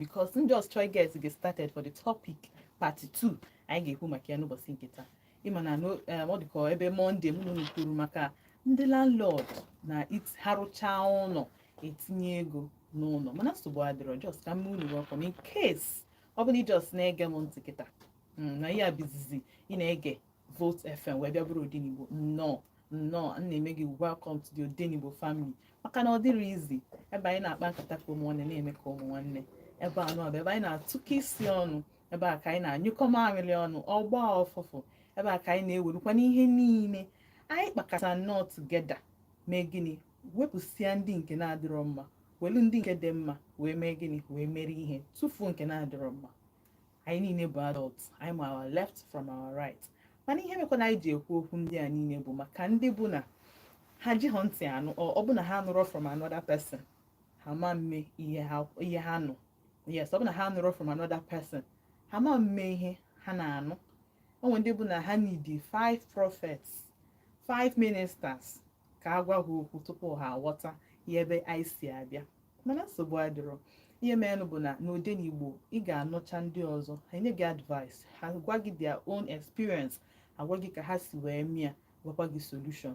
Because m just try get started for the topic part 2 anyị ga-ekwu maka ya n'ụbọchị nke taa. Ịma na ọ dị ka ebe Monday mụ na unu kwuru maka ndị landlord na ha rụchaa ụlọ, etinye ego n'ụlọ, mana nsogbu adịrọ. Just ka m unu welcome in case ọ bụ na ị just na-ege m ntị kịta, na ihe a bizizi ị na-ege Volt FM wee bịa bụrụ Odenigbo. Nnọọ, nnọọ, m na-eme gị welcome to the Odenigbo family, maka na ọ dịrị izi ebe anyị na-akpa nkata ka ụmụ nwanne, na-eme ka ụmụ nwanne. Ebe anụ bụ ebe anyị na-atụkọ isi ọnụ, ebe a ka anyị na-anyụkọ mamịrị ọnụ, ọgba ọfụfụ, ebe a ka anyị na-ewerukwa n'ihe niile anyị kpakọta nnọọ together, mee gịnị? Wepụsịa ndị nke na-adịrọ mma, welu ndị nke dị mma wee mee gịnị? Wee mere ihe, tụfuo nke na-adịrọ mma. Anyị niile bụ adults, anyị ma our left from our right. Mana ihe mekwana anyị ji ekwu okwu ndị a niile bụ maka ndị bụ na ha jighọ ntị anụ, ọ bụ na ha nụrọ from another person, ha ma mme ihe ha nụ. Yes, ọ bụ na ha nụrọ from another person, ha ma mme ihe ha na-anụ. O nwere ndị bụ na ha need five prophets, five ministers ka a gwa ha okwu tupu ha aghọta ihe ebe anyị si abịa. Mana nsogbu adịrọ. Ihe merenụ bụ na n'Odenigbo, ị ga-anụcha ndị ọzọ, ha enye gị advice, ha gwa gị their own experience, ha gwa gị ka ha si wee mịa, gwakwa gị solution.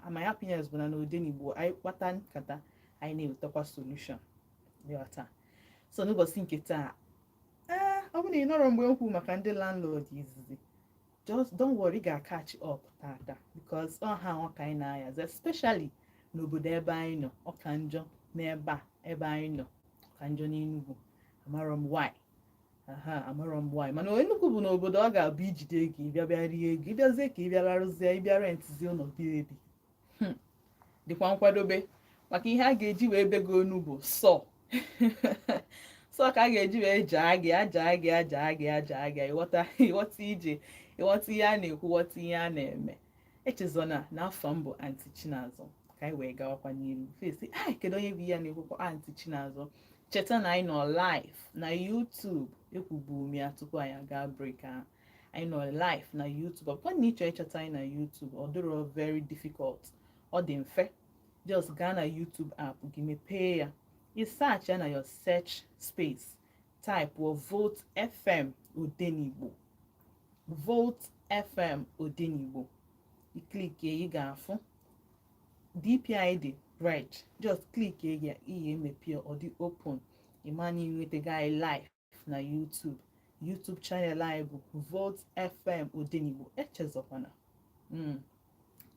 My happiness bụ na n'Odenigbo, anyị kpata nkata, anyị na-ewetakwa solution. Ghọta? So n'ụbọchị nke taa, ee, ọ bụ na ị nọrọ mgbe m kwuru maka ndị landlord izizi, just don't worry, ị ga-catch up tata, because ọ ha nwa ka anyị na-ayazi, especially n'obodo ebe anyị nọ. Ọ ka njọ n'ebe a ebe anyị nọ, ka njọ n'Enugu. Amarọ m why, aha, amarọ m why, mana Enugu bụ n'obodo ọ ga-abụ ijide ego, ịbịa bịa rie ego, ịbịazie ka ị bịa larụzie, ịbịa rentizie ụlọ biri ebi. Dịkwa nkwadobe maka ihe a ga-eji wee be gị onu bụ sọ sọ ka a ga-eji wee jaa gị, ajaa gị, ajaa gị, ajaa gị. Ịghọta? Ịghọta ije, ịghọta ihe a na-ekwu, ghọta ihe a na-eme. Echezona na afọ m bụ Aunty Chinazọ. Ka anyị wee gawakwa n'iru fesi ai, kedu onye bụ ihe a na-ekwukwa? Aunty Chinazọ. Cheta na anyị nọ live na YouTube. Ekwubu m ya tupu anyị aga break ahụ. Anyị nọ live na YouTube. Ọ bụkwa na ịchọ ịchọta anyị na YouTube, ọ dịrọ very difficult, ọ dị mfe. Just gaa na YouTube app gị, mepee ya, ị search ya na your search space, type Volt FM Odenigbo, Volt FM Odenigbo. I clickie, ị ga-afụ DP anyị dị red. Just click ya, ihe emepee, ọ dị open. Ịma na ịnwetaga anyị live na YouTube. YouTube channel anyị bụ Volt FM Odenigbo. Echezọkwana,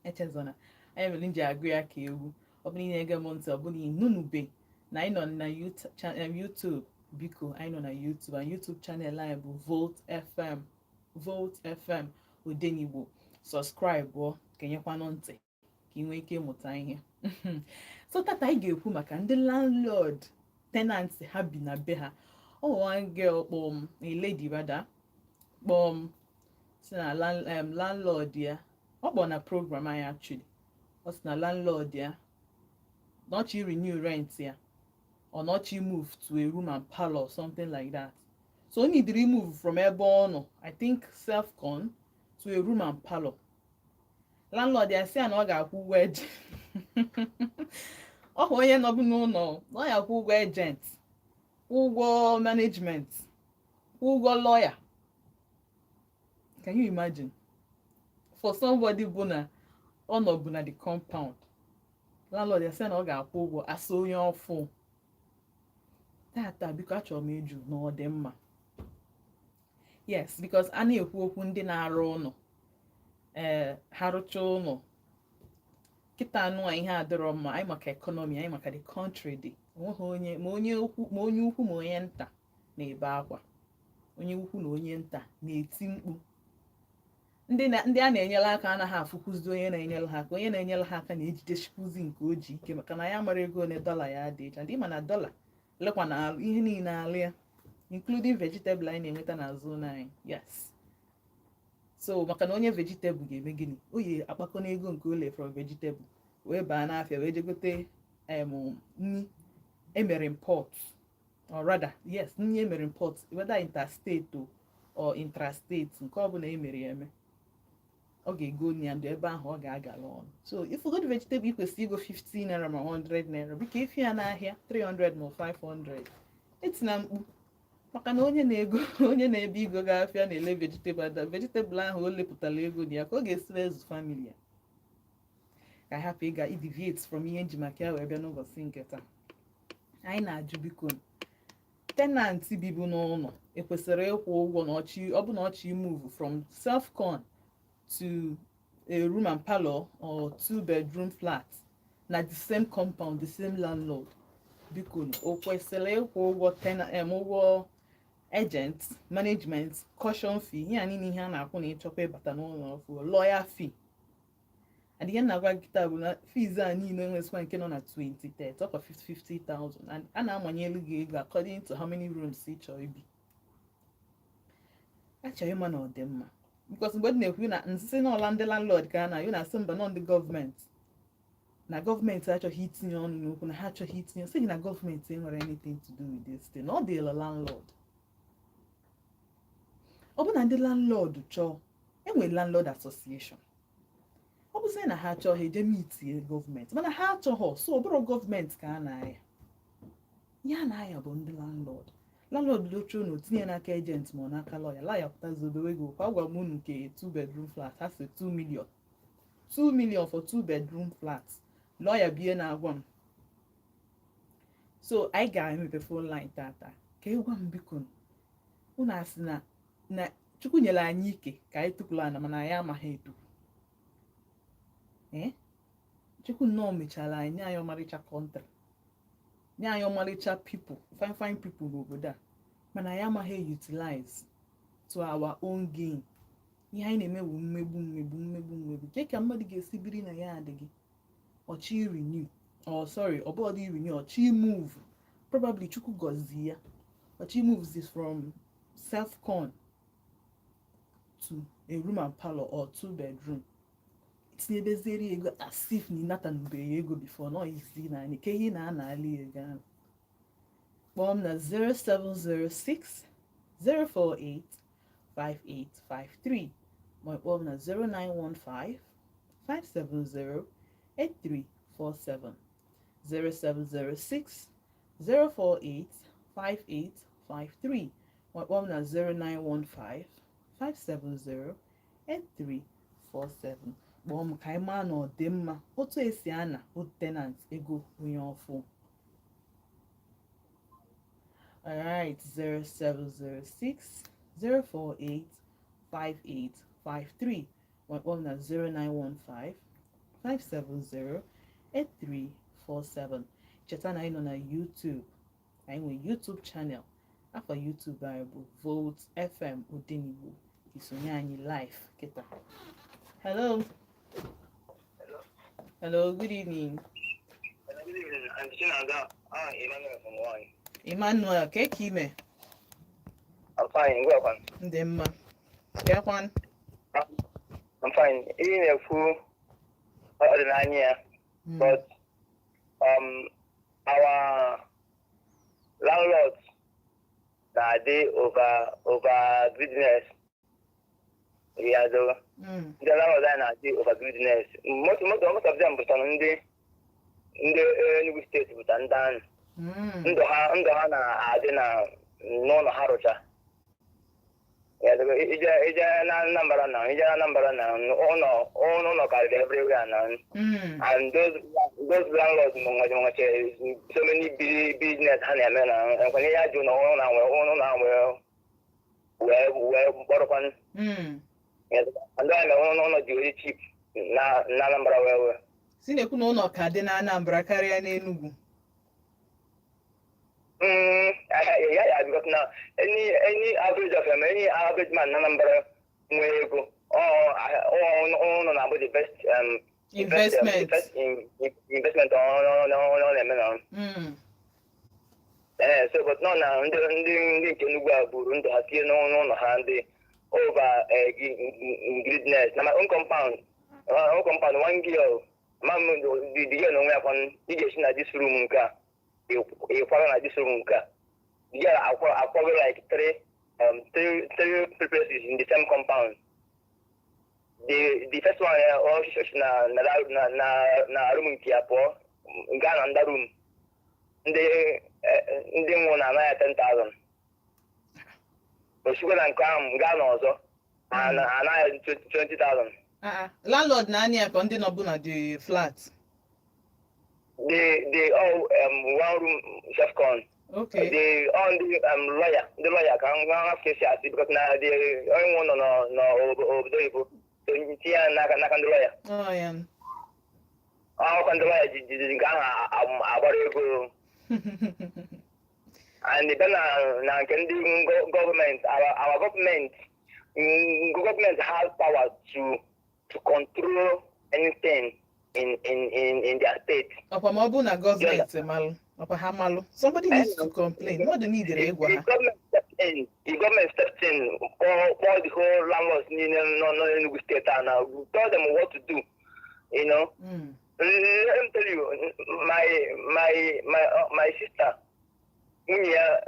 echezọna anyị mere m ji agụ ya ka egwu. Ọ bụrụ ị na-ege m ntị, ọ bụrụ ịnụnube na anyị nọ na YouTube, biko, anyị nọ na YouTube and YouTube channel anyị bụ Volt FM, Volt FM Odenigbo. Subscribe, ọ kenyekwanụ ntị ka ị nwee ike ịmụta ihe. So tata anyị ga-ekwu maka ndị landlord, tenants ha bi na be ha. Ọ nwere one girl kpọọ m, a lady rather, kpọọ m si na landlord ya, ọ kpọọ na program anyị actually, ọ sị na landlord ya na ọ chọ renew rent ya, or not move to a room and parlor, something like that. So o need move from ebe ọ nọ, I think self-con, to a room and parlor. Landlord ya sị ya na ọ ga-akwụ ụgwọ agent. Ọ hụ onye nọbụ n'ụlọ na ọ ya akwụ ụgwọ agent, ụgwọ management, ụgwọ lawyer. Can you imagine? For somebody bụ na ọ nọbụ na the compound, landlord ya sị na ọ ga-akwụ ụgwọ asa onye ọfụ. Tata, biko, achọrọ m ịjụ na ọ dị mma? Yes, because a na-ekwu okwu ndị na-arụ ụlọ, ee, ha rụchaa ụlọ kịta anụ a, ihe adịrọ mma. Anyị maka economy anyị, maka the country dị, onweghị onye ma, onye ukwu ma onye ukwu ma onye nta na-ebe akwa, onye ukwu na onye nta na-eti mkpu. Ndị a na-enyere aka anaghị afụkwuzi onye na-enyere ha aka. Onye na-enyere ha aka na-ejidechikwuzi nke o ji ike, maka na ya mara ego ole dọla ya dị iche. Ndị ma na dọla lekwa na alụ ihe niile alụ ya, including vegetable anyị na-enweta n'azụ ụlọ anyị. Yes, so maka na onye vegetable ga-eme gịnị? O yi akpakọ n'ego nke ole from vegetable wee baa n'afịa, wee jegote nri emere import, or rather, yes, nri emere import, whether interstate o or intrastate, nke ọbụla emere ya eme, ọ ga-ego ya ndụ ebe ahụ, ọ ga-agala ọnụ. So if you go to vegetable, ị kwesịrị igo 15 naira ma 100 naira, biko, ife ya n'ahịa 300 ma 500, etina mkpu. Maka na onye na-ego, onye na-ebe igo ga-afịa na-ele vegetable, ada vegetable ahụ o lepụtara ego na ya ka ọ ga-esi wee zụ family ya. Ka anyị hapụ ịga deviate from ihe nji maka ya wee bịa n'ụbọchị nke taa. Anyị na-ajụ, biko, tenant bibu n'ụlọ ekwesịrị ịkwụ ụgwọ na ọchị ọ bụ na ọchị move from self-con to a room and parlour or two bedroom flat na the same compound, the same landlord? Biko, o kwesịrị ịkwụ ụgwọ tenant, ụgwọ agent, management, caution fee, ihe a niile, ihe a na-akwụ na ịchọkwa ịbata n'ụlọ ọfụ, lawyer fee? And ihe na-agwa gị taa bụ na fees a niile nwesịkwa nke nọ na 20, 30, ọkwa 50, 50,000, and a na-amanyelu gị ego according to how many rooms ị chọrọ ibi. Achọrọ ịma na ọ dị mma, because mgbe m na-ekwu na nsị n'ọla ndị landlord ka a na na-asị mba, nọ ndị gọọmenti, na gọọmenti achọghị itinye ọnụ n'okwu, na ha achọghị itinye, sị gị na gọọmenti enwere anything to do with this thing, na ọ dịla landlord. Ọ bụ na ndị landlord chọọ, enwere landlord association. Ọ bụzi na ha achọghị eje meetie gọọmenti, mana ha achọghọ, so ọ bụrụ gọọmenti ka a na-aya, ihe a na-aya bụ ndị landlord. Landlord dochie na otinye n'aka agent ma ọ n'aka lawyer, lawyer pụtazi obewe ego. Kwa gwa m unu, nke two bedroom flat, ha si 2 million, 2 million for two bedroom flat. Lawyer bie na-agwa m. So anyị ga-emepe phone line tata ka ị gwa m, biko, unu asị na Chukwu nyere anyị ike ka anyị tukwuru ana, mana anyị amaghị etukwu. Ee, Chukwu nnọọ mechara anyị, nye anyị ọmarịcha country, nye anyị ọmarịcha people, fine fine people n'obodo a, mana anyị amaghị utilize to our own gain. Ihe anyị na-eme bụ mmegbu, mmegbu, mmegbu, mmegbu. Ke ka mmadụ ga-esi biri na ya adịghị ọchị renew, oh sorry, ọ bụghị renew, ọchị move, probably Chukwu gọzie ya, ọchị moves is from self-con to a room and parlour or two bedroom, tinyebeziere ego as if na ịnatanụbeghị ego before nọ izi na anyị ka ihe na-ana ali ego ahụ. Kpọọ m na 0706 048 5853, ma kpọọ m na 0915 570 8347. 0706 048 5853, ma kpọọ m na 0915 570 8347. Kpọọ m ka anyị maa na ọ dị mma otu esi ana otu tenant ego onye ọfụ. Alright, 0706 048 5853, ma kpọọ m na 0915 570 8347. Cheta na anyị nọ na YouTube. Anyị nwere YouTube channel. Afọ YouTube anyị bụ Volt FM Odenigbo. Isonye anyị live kịta. Hello. Hello, good evening. Good evening, Auntie Chinaza. Ah, Emmanuel from One. Emmanuel, ka ka ime? I'm fine. Go on. Ndị mma. Kekwan? I'm fine. Ihe na-ekwu ọ dị n'anya ya, but our landlords na-adị over greediness. Ya do. Ndị landlord anyị na-adị over greediness. Most of them bụcha ndị Enugu Steeti, bụcha ndị ahụ. Ndụ ha na-adị na n'ụlọ ha rụcha. Ya do, ije na Anambra, na ije na Anambra, na ụlọ karịrị everywhere na and those landlords nweche so many business ha na-eme na nkwenye ya jụ na ụlọ na nwee ụlọ na nwee wee kpọrọkwanụ. Ndị a na ụlọ dị very cheap na Anambra wee Si na-ekwu na ụlọ ka dị na Anambra karịa n'Enugu. Yeah, because now any average man na Anambra nwee ego, ọ na-abụ the best the best, investment. The best investment ọ na-eme na ee, so but nọ na ndị nke Enugu a buru ndụ ha tinye n'ụlọ ha, ndị over greediness. Na my own compound, my own compound, one girl, ma m the girl n'onwe ya kwan, ị ga-esi na this room nke a ịkwara na this room nke a, the girl akwago like three places in the same compound. The first one, ọ si na room nke ya pụọ gaa na nda room, ndị nwụ na anaghị 10,000. Osikwe na nke ahụ gaa n'ọzọ, anaghị 20,000. Ah, ah. Landlord na anya ka ndị nọbụ na the flat? The all one room self con. The all ndị lawyer, ndị lawyer ka nwa ha kesi asị, because na the onye nwe ụlọ nọ n'obodo oyibo, so tinye ya n'aka ndị lawyer. Oh, ya. Akwụkwọ ndị lawyer ji nke ahụ agbara ego. And bịa na nke ndị gọọmenti, our government, government has power to control anything in their state. Ọkwa ma ọ bụ na gọọmenti malụ, ọkwa ha malụ, somebody needs to complain. Mmadụ niidere ịgwa The ha. government stepped in. The government stepped in. Call the whole landlords niile nọ n'Enugu State and tell them what to do. Let me tell you, my sister, nwunye ya,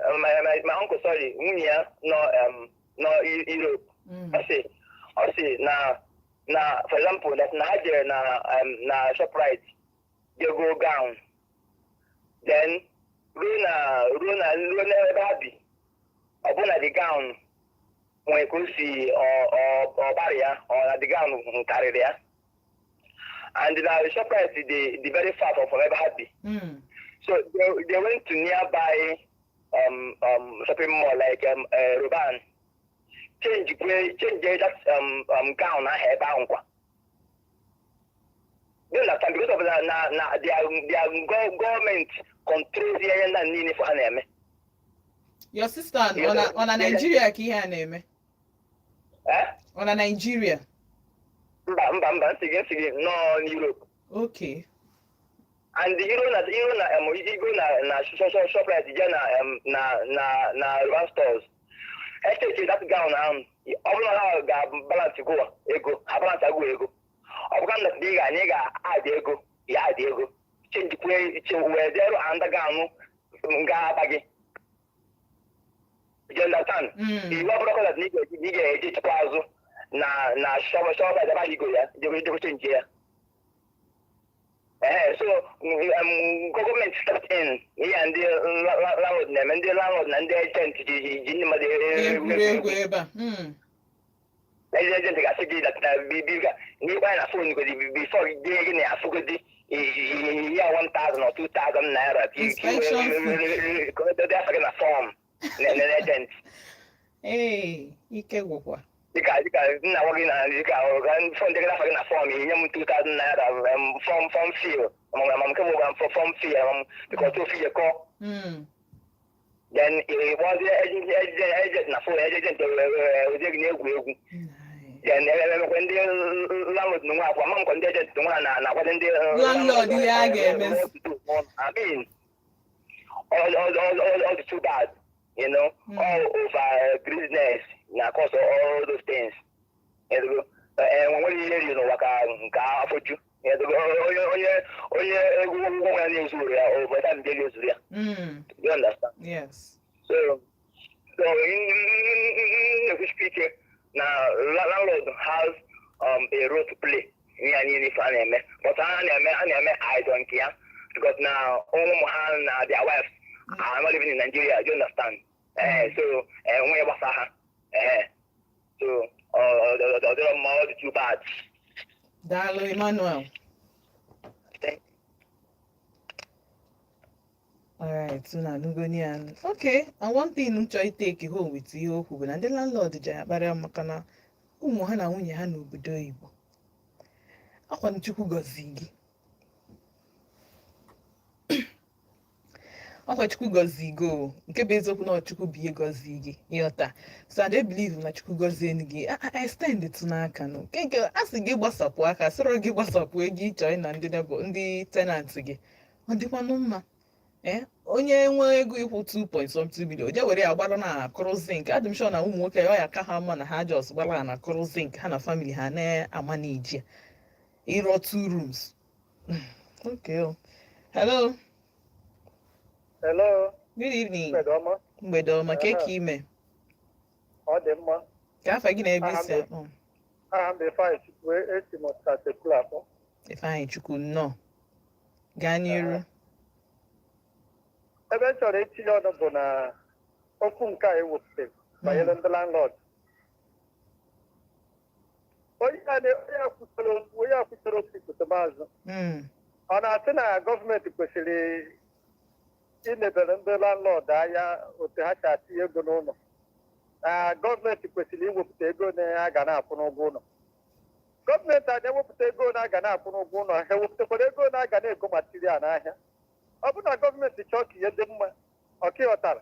my uncle, sorry, nwunye ya nọ Europe. Ọ sị na for example that na ha jere na Shoprite je go gown, then ruo n'ebe ha bi, ọ bụ na the gown nwere ka o si ọ bara ya, ọ na the gown karịrị ya, and na Shoprite dị very far from ebe ha bi. So they went to nearby shopping mall like Roban, change that gown ahụ ebe ahụ kwa. You understand? Because of na their government controls ihe ndị a niile for ha na-eme. Your sister ọ na Nigeria ka ihe a na-eme? Eh? Ọ na Nigeria? Mba, mba, mba, nsị gị nọ n'Europe. And iro na igo na Shoprite, je na Roban stores, exchange that gown ahụ. Ọ bụrụ na ha ga-balance go ego, ha balance agụ ego, ọ bụka na ị ga anyị ga-adị ego ya adị ego, change kwe wee zero and gown ga-aba gị. You understand? Mm. Iwu ọ bụrụ na ị ga-eje chịkwa azụ na shop ebe ahụ igo ya jebe change ya. Ee, so gọọmenti step in. Ihe ndị landlord na-eme, ndị landlord na ndị agent ji ndị mmadụ egwuregwu ebe a. Ndị agent ga-asị gị that na bi ga n'ịkpa ya na phone godi before gị gị na-afụgodi ya 1000 or 2000 naira ka Inspection fee. Ka o debe afa gị na form na agent. Ee, ike gwụkwa. Dịka nna gwa gị na dịka form dịka afa gị na form, inye m 2000 naira form fill, ama nke bụ form fill, ama dịka otu ofu kọ. Then ịkpọzie agent na phone, agent ozie gị na-egwu egwu. Then emekwa ndị landlord nwe akwa ama nkwa, ndị agent nwe ha na-akwado ndị Landlord ihe a ga-eme. I mean, all too bad, all over greediness na cause all those things. Enwere ihe ri n'ụwa ka nke afọ ju. Onye egwu ụgwọ ya na-ezuru ya, obodo mgbe ezuru ya. You understand? Yes. So na-ekwuchikwa ike na landlord has a role to play ihe a niile ife a na-eme, but a na-eme idle nke ya, because na ụmụ ha na their wives are not living in Nigeria, you understand? So nwunye gbasa ha, so ọ dịrọ mma, ọ dị too bad. Daalụ, Emmanuel. Thank Alright, unu anụgoni ya. Okay, and one thing m chọrọ itake home with ihe okwu bụ na ndị landlord ji akparịa maka na ụmụ ha na nwunye ha n'obodo oyibo. Akwa Chukwu gọzie gị. Ọkwa Chukwu gọzie gị o. Nke bụ eziokwu na ọ Chukwu bụ ihe gọzie gị, ịghọta? So I dey believe na Chukwu gọzie gị, extend it n'aka nụ. Nke a sị gị gbasapụ aka, sịrọ gị gbasapụ ego ịchọ ịna ndị neighbor, ndị tenant gị. Ọ dịkwanụ mma. Ee, onye nwee ego ịkwụ 2 point something million, je were ya gbara na akụrụ zinc. Adị m sure na ụmụ nwoke ọ ya ka ha mma na ha just gbara na akụrụ zinc, ha na family ha na-ama na-eji ya ịrụọ two rooms. Okay, oh. Hello. Hello. Good evening. Mgbede ọma. Mgbede ọma, ka eke ime? Ọ dị mma. Ka afa gị na ebe Aha isi m akpọ? Aha m bụ Ifeanyị Chukwu, esi m Ọkatekulu akpọ. Ifeanyị Chukwu, nnọọ, gaa n'iru. Ebe m chọrọ itinye ọnụ bụ na okwu nke a ewepụtara. Banyere ndị landlord, onye a kwutere okwu ikpete maazụ, ọ na-asị na gọọmenti kwesịrị ilebere ndị landlord anya otu ha si atinye ego n'ụlọ, na gọọmenti kwesịrị iwepụta ego na a ga na-akwụ n'ụgwọ ụlọ. Gọọmenti a na-ewepụta ego na a ga na-akwụ n'ụgwọ ụlọ, ha ewepụtakwara ego na a ga na-ego material n'ahịa? Ọ bụrụ na gọọmenti chọọ ka ihe dị mma, ọka ịghọtara,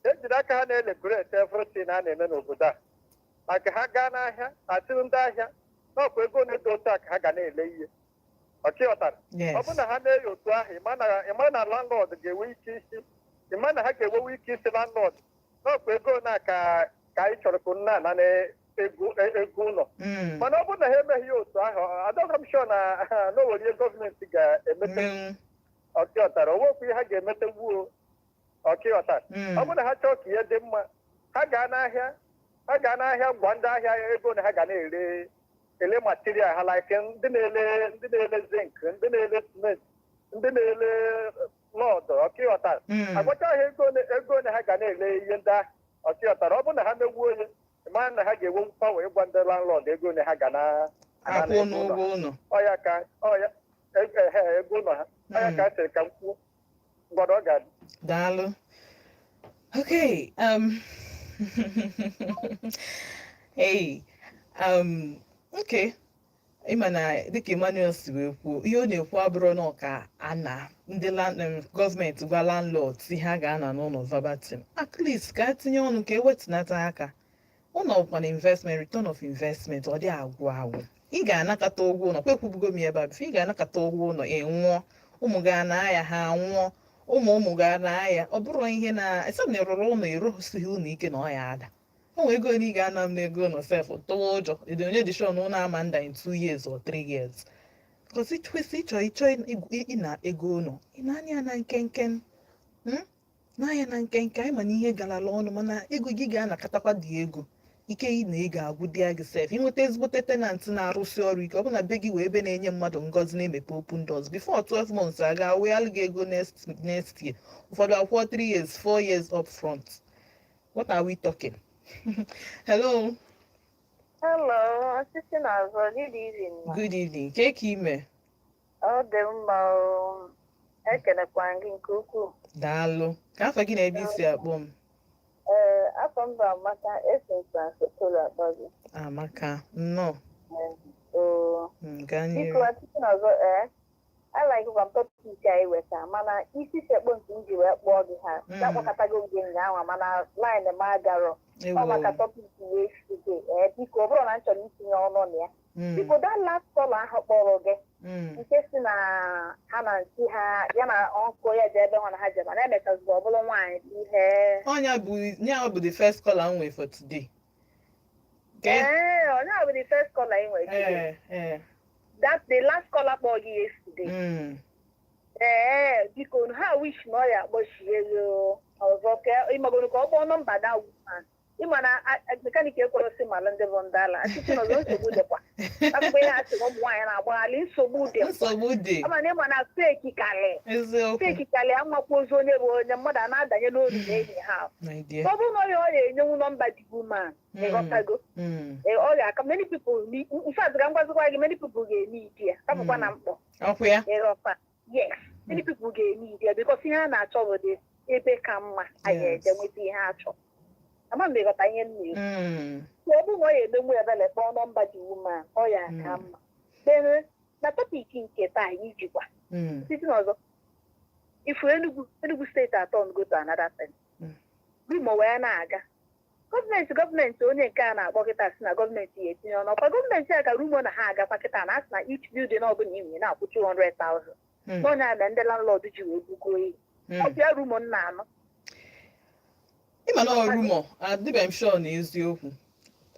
ejiri aka ha na-eregulate everything a na-eme n'obodo a, maka ha gaa n'ahịa, atịrị ndị ahịa n'ọkwa ego na-edo otu a ka ha ga na-ele ihe, ọka ịghọtara? Yes. Ọ bụrụ na ha na-eyi otu ahụ, ịma na landlord ga-enwe ike isi, ịma na ha ga-enwewe ike isi landlord n'ọkwa ego na ka anyị chọrọ ka nna ana na ego ụlọ. Mana ọ bụrụ na ha emeghị ya otu ahụ, adọghị m sure na o nwere ihe gọọmenti ga-emete. Mmenwu. Ọkịọtara, onwekwu ihe ha ga-emete wuo, ọkịọtara? Ọ bụrụ na ha chọọ ka ihe dị mma, ha gaa n'ahịa gwa ndị ahịa ego na ha ga na-ere ele material ha, like ndị na-ele zinc, ndị na-ele cement, ndị na-ele rod, ọkịọtara? Agwacha ha ego na ha ga na-ele ihe ndị ahụ, ọkịọtara? Ọ bụrụ na ha megbuo onye, ịma na ha ga-enwe power ịgwa ndị landlord ego na ha ga na ana akwụ na ego ụlọ. N'ụgwọ ụlọ. Ọya ka ọya ehe ego ụlọ ha, ọya ka a sịrị ka m kwuo ngwado ọ ga-adị. Daalụ. Okay, hey, okay. Ịma na dịka Emmanuel si wee kwuo, ihe ọ na-ekwu abụrụ na ọka a na ndị gọọmenti gwa landlord si ha ga-ana n'ụlọ verbatim. At least ka a tinye ọnụ ka ewetunata aka. Ụlọ bụkwa na investment, return of investment, ọ dị agwụ agwụ. Ị ga-anakọta ụgwọ ụlọ, kwa ekwubugo m ya ebe a before, ị ga-anakọta ụgwọ ụlọ, ị nwụọ, ụmụ gị ana ya, ha nwụọ, ụmụ ụmụ gị ana ya. Ọ bụrụ ihe na except na ị rụrụ ụlọ, ịrụsighị ụlọ ike na ọ ya ada. O nwere ego na ị ga-ana m n'ego ụlọ sef, tụwa ụjọ ịdị onye dị sure na ụlọ ama nda in 2 years or 3 years, because ịkwesị ịchọ ịna ego ụlọ, ị na-anya ya na nkenke, n'anya na nkenke. Anyị ma na ihe garala ọnụ, mana ego gị ga-anakatakwa dị ego ike ị na ego agwụ dị gị sef. Inweta ezigbote tenant na-arụsi ọrụ ike, ọ bụ na be gị wee ebe na-enye mmadụ ngọzi, na-emepe open doors, before 12 months aga weghalụ gị ego next year. Ụfọdụ akwụkwọ 3 years, 4 years up front. What are we talking? Hello. Hello, osisi na-azọ. Good evening, ma. Good evening. Ke ka ime? Ọ dị mma o. Ekelekwa gị nke ukwuu. Daalụ. Ka afọ gị na ebe isi akpọ m? Ee, afọ mba Amaka, esi m Fransokolo akpọ gị. Amaka, nnọọ. Oo. Gaa Biko, n'iru. osisi na-azọ, ee. Alaikwa m topic anyị weta, mana isi sekpụ nke m ji wee kpọọ gị ha. Akpọkọtago m gị ụnyaahụ, mana line m agarọ. Ọ maka Ewo. topic yesterday. Ee, biko, ọ bụrụ na m chọrọ itinye ọnụ na ya. Biko, that last caller ahụ kpọrọ gị, nke si na ha na ntị ha ya na ọnkụ ya je ebe ha na ha je, mana emechaziri ọ bụrụ nwaanyị bụ ihe. Ọnya bụ nya bụ the first caller m nwee for today. Okay? Ee, onye a bụ the first caller ị nwere today? Ee. That the last caller kpọọ gị yesterday. Ee, biko, ha wish na ọ ya akpọchie gị ọzọ ka ịmagoro ka ọ kpọọ nọmba that woman. Ịma na mechanic ekwerosị malụ ndị bụ ndị ala achịchị n'ọzọ, nsogbu dịkwa. Akụkọ ihe a sị na ụmụ nwaanyị na-agbaghalị, nsogbu dịkwa. Nsogbu dị. Ama na ịma na fake kalị. Eziokwu. Fake kalị, amakwa ozu onye bụ onye mmadụ a na-adanye n'olu na enyi ha. My dear. Ọ bụrụ na ọ ya enyenwu nọmba the woman, ịghọtago? Ee, ọ ga-aka many people in fact, ka m gwazikwa gị, many people ga-eme idi ya kapụkwa na mkpọ. Ọkwa ya? Ịghọta? Yes, many people ga-eme idi ya, because ihe a na-achọ bụ dị ebe ka mma anyị eje nweta ihe a chọ. Ama m ịghọta ihe m na-ekwu? So ọ bụrụ na ọ ya emenwu ebele kpọọ nọmba the woman, ọ ya aka mma. Then na topic nke taa anyị jikwa site n'ọzọ ifu Enugu steeti atọ go to another thing. Rumour wee na-aga gọọmenti onye nke a na-akpọ kịta si na gọọmenti ya etinye ọnụ. Ọkwa gọọmenti a ka rumour na ha agakwa kịta na asị na each building ọbụla ị nwere na-akwụ 200,000. N'onye a na ndị landlord ji wee bugo iyi. Ọ bịa rumour nna anọ. Ịma na ọ rumour, adịbeghị m sure na eziokwu.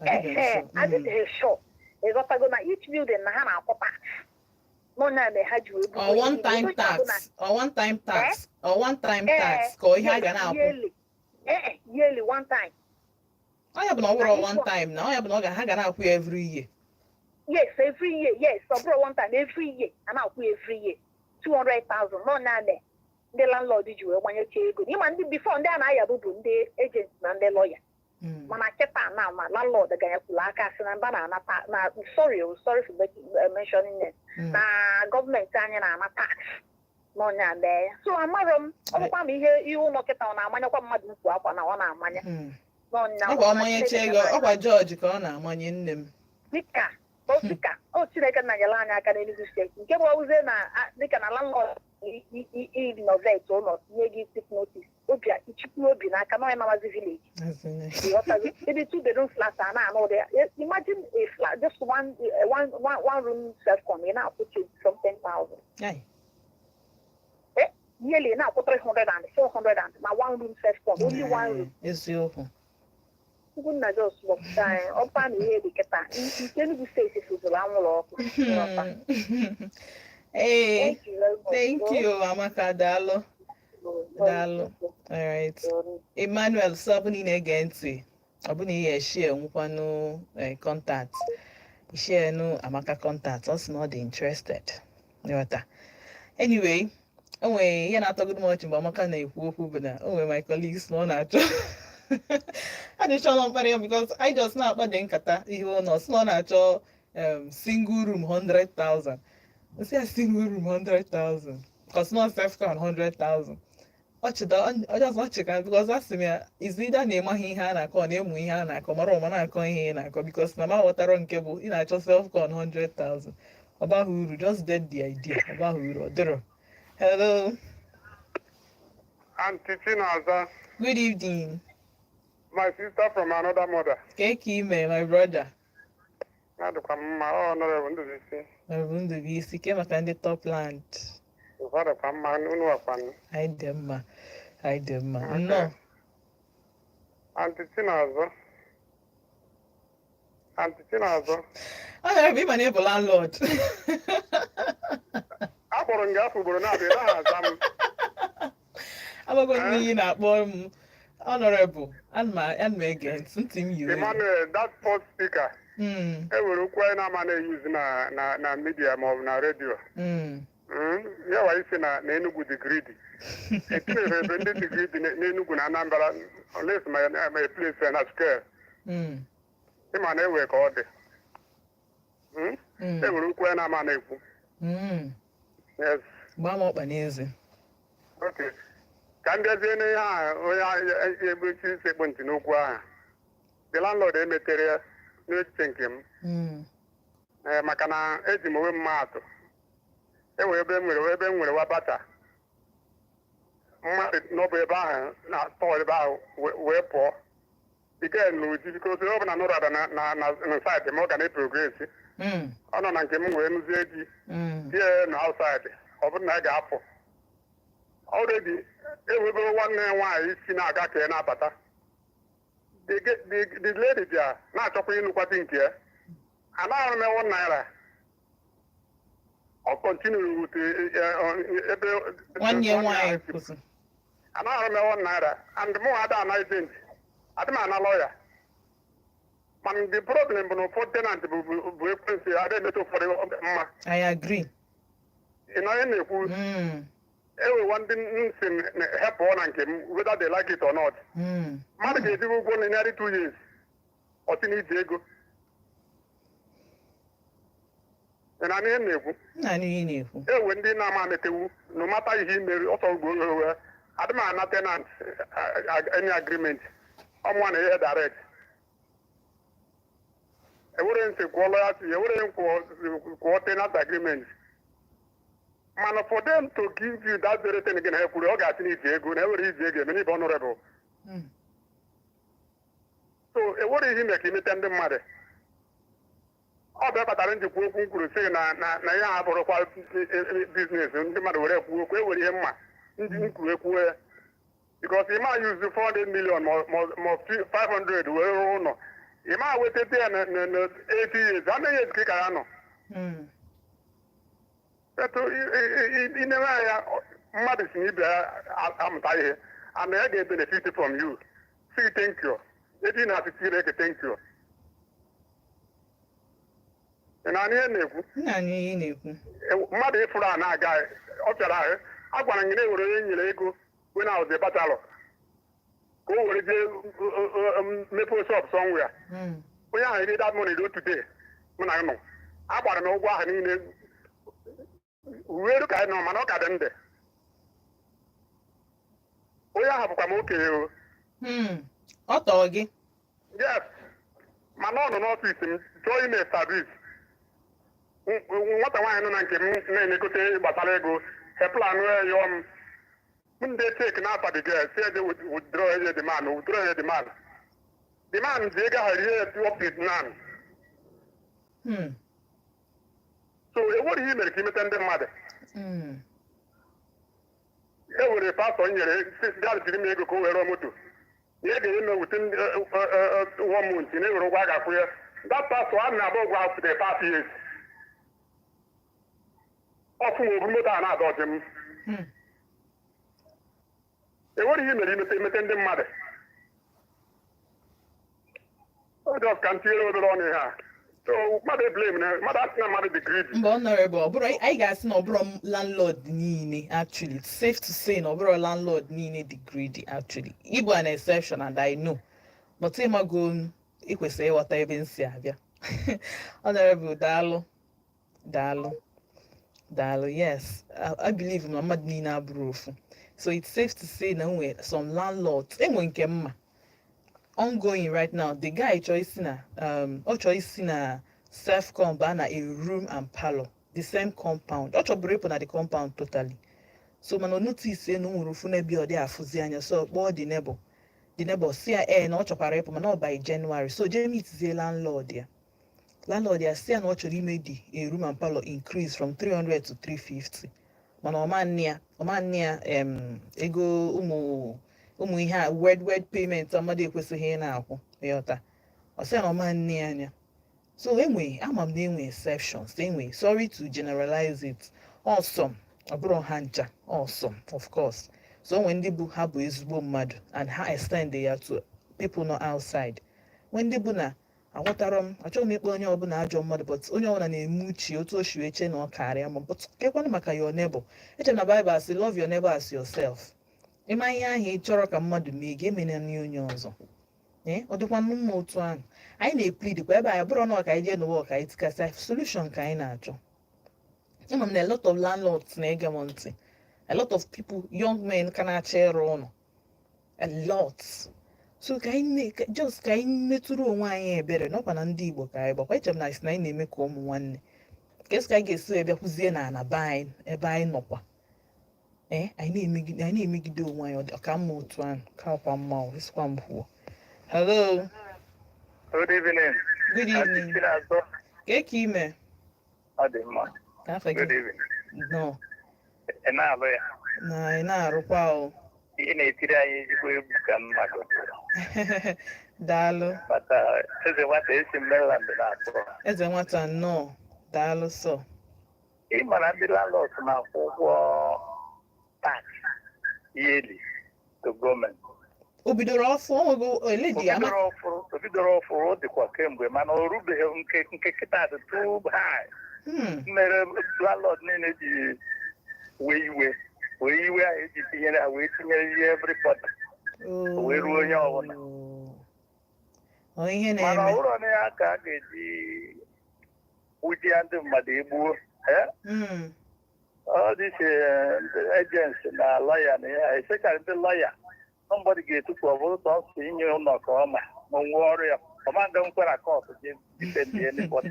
Adịbeghị m Ehe. sure. Adịbeghị sure, ịghọtago, na each building na ha na-akwụ tax, n'onye a mere ha ji wee bugo Or one iyi. time Onye ọbụla- tax, or one time tax, or one time tax, ka ọ ihe a ga na-akwụ? Yearly. Ee, yearly, one time. Ọ ya bụ na ọ bụrụ one time, na ọ ya bụ na ọ ga ha ga na-akwụ ya every year. Yes, every year. Yes, ọ bụrụ one time, every year a na-akwụ every year 200,000. Nọ naanị ndị landlord ji wee gbanyecha ego. Ịma ndị before ndị a na-ayabụ bụ ndị agent na ndị lawyer. Mana kịta na ma landlord ganyekwuru aka sị na mba na-anata na, sorry oh, sorry for mentioning it, na gọọmenti anyị na-ana tax n'ọnya mee ya. So amarọ m, ọ bụkwa ma ihe ụlọ kịta ọ na-amanyekwa mmadụ mkpu akwa na ọ na-amanye n'ọnya. Ọkwa ọmanyecha ego, ọkwa jọji ka ọ na-amanye, nne m. Dịka o dịka o Chineke na nyere anyị aka n'Enugu Steeti, nke bụ ọwụzie na dịka na landlord irenovate ụlọ nye gị quick notice, obi ichikwu obi n'aka na onye namazi village. Ịghọtago? Ebe two bedroom flat a na-anụ ụdị ya, imagine a flat, just one room self-con, ị na-akwụ 20 something thousand. Ai. Yearly ị na-akwụ 300 and 400 and na one room self-con, only one room. Eziokwu. Chukwu nna jos gbọpụta anyị ọpa na ihe dị kịta nke Enugu Steeti fụzuru anwụrụ ọkụ. Ịghọta? Ee. Thank you very much. Thank you, Amaka. Daalụ. Daalụ. All right. Emmanuel, sọ ọ bụ na ị na-ege ntị, ọ bụ na ị ga-eshare nwekwanụ contact, share nụ Amaka contact. Ọ sị na ọ dị interested. Nghọta. Anyway, o nwere ihe na-atọgodo m ọchị mgbe Amaka na-ekwu okwu bụ na o nwere my colleagues na ọ na-achọ adịchọla mkparị ya, because I just na-akpa dị nkata ihe ụlọ, sị na ọ na-achọ single room 100,000. Nsị ya, single room 100,000, because not self-con 100,000. Ọchịda ọjọọ ọchị ka, because asị m ya is either na ịmaghị ihe a na-akọ, ọ na-emu ihe a na-akọ, mara ụma na-akọ ihe ị na-akọ, because na m aghọtara nke bụ ị na-achọ self-con 100,000. Ọ baghị uru, just dead the idea. Ọ baghị uru, ọ dịrọ. Hello. Auntie Chinaza, Good evening. My sister from another mother. Ka ka ime, my brother? Adịkwa m mma, ọ Honorable Ndubuisi. Ọ bụ Ndubuisi ke maka ndị Topland. Ụfọdụkwa mma, unu wakwanụ. Anyị dị mma, anyị dị mma. Nnọọ. Auntie Chinaza. Auntie Chinaza. Honorable, ịma na ị bụ landlord. Akpọrọ m gị afọ ugboro na-abịa, ị naghị aza m. Amago m n'ihe ị na-akpọ m Honorable. Ana m ege ntị, ntị m yiri. Emmanuel, that first speaker, e nwere okwu anyị na-ama na-eyuzu na media ma ọ bụ na redio. Ya wa isi na Enugu dị greedy. Etinyere ebe ndị dị greedy n'Enugu na Anambra, unless ma place na square. Ịma na ewe ka ọ dị. E nwere okwu anyị na-ama na-ekwu. Yes. Gbaa m ọkpa n'eze. Okay. Ka m bịazie n'ihe a onye ebuchi sekpu ntị n'okwu ahụ. The landlord emetere ya n'echiche nke m. Ee, maka na eji m onwe m maa atụ. E nwere ebe m nwere wa bata. Mmadụ nọbụ ebe ahụ na tọọ ebe ahụ wee pụọ. Ike n'uji, because ọ bụ na nọrọ ada na side ma ọ ga na-eprogress. Ọ nọ na nke m wee nụzie di die na outside, ọ bụrụ na ya ga-apụ. Already ewebere nwanne ya nwaanyị si na-aga ka ya na-abata. The lady bịa na-achọkwa ịnụkwa di nke ya. Anaghị m ewu naira. Ọ continue with ebe Nwanne ya nwaanyị kwụsị. Anaghị m ewu naira and mụ ada ana agent, adị m ana lawyer. Mana the problem bụ na ụfọdụ tenant bụ ekwensu, ada emeta ụfọdụ mma. I agree. Ị na onye na-ekwu? Enwewa ndị nsị hepụ na nke m, whether they like it or not. Mmadụ ga-ejighị ụgwọ na nearly 2 years, ọ sị na iji ego. Ị na ihe m na-ekwu? Nna, ihe ị na-ekwu. Ewe ndị na-ama ametewu no mata ihe imeri ọsọ ugbo owe. Adị m ana tenant any agreement, ọmụa na ihe direct. Ewere nsị kwụọ loyalty, ewere kwụọ tenant agreement. Mana for them to give you that very thing gị na ha kwuru, ọ ga-asị na iji ego na ewere iji ego eme n'ibe honorable. So ewere ihe ime ka imete ndị mmadụ. Ọ bụ kpatara njikwa okwu m kwuru sị na ihe a bụrụkwa business ndị mmadụ were ekwu okwu. Ewere ihe mma ndị m kwuru ekwuo ya, because ị ma use 400 million ma 500 were rụọ ụlọ, ị ma wetata ya na 80 years. How many years ka ị ka ya nọ? Etu inere anya, mmadụ si na ibe ya amụta ihe and ya ga-ebenefit from you. Say thank you. Ebe ị na-asị Chineke thank you. Ị na-anụ ihe m na-ekwu? Nna, anyị ihe ị na-ekwu. Mmadụ ịfụrụ a na-aga ọ pịara ahụ. A gwara m gị na ewere onye nyere ego when I was a bachelor ka Ka o were jee mepee shop somewhere. Onye ahụ eri that money ruo today. Mụ na nọ agbara m ụgwọ ahụ niile uwe elu ka anyị nọ, mana ọ ka dị ndụ. Onye ahụ bụkwa m okenye o. Ọ tọọ gị? Yes, mana ọ nọ n'ọfịs m chọọ ime establish. Nwata nwaanyị nọ na nke m na-enegote gbasara ego heplan yọọ m m ndị check n'afa the girl si eje withdraw ihe the man, withdraw ihe the man. The man ji ego ahụ rie ya up to now. So enwere ihe i mere ka imeta ndị mmadụ. E were pastọ nyere si bịa jiri m ego ka o were rụọ moto na ị ga-eme within one month na ewere ụgwọ a ga-akwụ ya. That pastor a na-agba ụgwọ ahụ for the past years ọfụ ma oburu moto a na-adọ ọjị m. Enwere ihe i mere imete ndị mmadụ. Ọ just ka m tinyere obere ọnụ ihe a. So mmadụ blame na mmadụ, asị na mmadụ dị greedy. Mba, honorable, ọ bụrụ anyị ga-asị na ọ bụrụ landlord niile. Actually, it's safe to say na ọ bụrụ landlord niile dị greedy. Actually, ịbụ an exception, and I know, but ịmago ị kwesịrị ịghọta ebe m si abịa. Honorable, daalụ, daalụ, daalụ. Yes, I believe na mmadụ niile abụrụ ofu, so it's safe to say na enwe some landlords, enwe nke mma ongoing right now. The guy chọọ isi na ọ chọọ isi na self-com baa na a room and parlour, the same compound. Ọ chọburu ịpụ na the compound totally, so mana o notice na o nwere ofu n'ebe ọ dị afụzi anya, so kpọọ the neighbor. The neighbor si ya ee, na ọ chọkwara ịpụ, mana ọ by January. So jee meetizie landlord ya. Landlord ya si ya na ọ chọrọ ime the a room and parlour increase from 300 to 350, mana ọma nne ya, ọma nne ya ego ụmụ ụmụ ihe a, wed wed payment mmadụ ekwesịghị ị na-akwụ, ịghọta? Ọ sị ya na ọma nne ya anya. So enwe, ama m na enwe exceptions, enwe. Sorry to generalize it, awesome, ọ bụrụ ha ncha, awesome, of course. So onwe ndị bụ ha bụ ezigbo mmadụ and ha extend ya to people nọ outside. Nwe ndị bụ na aghọtara m. Achọghị m ịkpọ onye ọbụla ajọ mmadụ, but onye ọbụla na-eme uche otu o si wee chee na ọ karịa ma. But kekwanụ maka your neighbor? Eche m na Bible asị, "Love your neighbor as yourself." Ịma ihe ahụ ị chọrọ ka mmadụ mee gị, emena na onye ọzọ. Ee, ọ dịkwanụ mma otu ahụ. Anyị na-eplead kwa ebe anyị bụrụ na ọ ka anyị jee n'ụwa ka anyị tikasịa solution ka anyị na-achọ. Ama m na a lot of landlords na-ege m ntị, a lot of people, young men ka na-achọ ịrụ ụlọ, a lot. So ka anyị just ka anyị metụrụ onwe anyị ebere n'ọkwa na ndị Igbo ka anyị gbakwa. Eche m na isi na anyị na-eme ka ụmụ nwanne ka esi ka anyị ga-esi wee bịakwuzie na ana be anyị ebe anyị nọkwa. Ee, anyị na-emegide onwe anyị. Ọ ka mma otu ahụ ka ọkwa mma o esikwa m kwuo. Hello. Good evening. Good evening. Ka ka ime? Ọ dị mma. Ka afọ gị? Good evening. No. Ị na-alụ ya? Na ị na-arụkwa o. Ị na-etiri anyị ezigbo egwu ka mmadụ. Daalụ. Mata eze nwata esi Maryland na-akpọ. Eze nwata, nnọọ, daalụ sọ. Ị mara ndị landlord na-akwụ ụgwọ tax yearly to gọọmenti. O bidoro ọfụ, o nwego eledi ama. O bidoro ọfụrụ, o bidoro ọfụrụ, ọ dịkwa kemgbe, mana o rubeghị nke kịta dị too high. Mere landlord niile ji wee iwe, wee iwe ahụ eji tinyere ha, wee tinyere ihe everybody. O wee ruo onye ọbụla. Ọ ihe mana ọ na-eme. bụrụ na ya ka a ga-eji wujie ndị mmadụ egbuo, eh? All these agents na lawyer na ya, especially ndị lawyer, somebody ga-etupu ọ bụrụ sọnsọ inye ụlọ ka ọ ma ma o nwee ọrụ ya, ọ ma nga nkwe na court je defend anybody.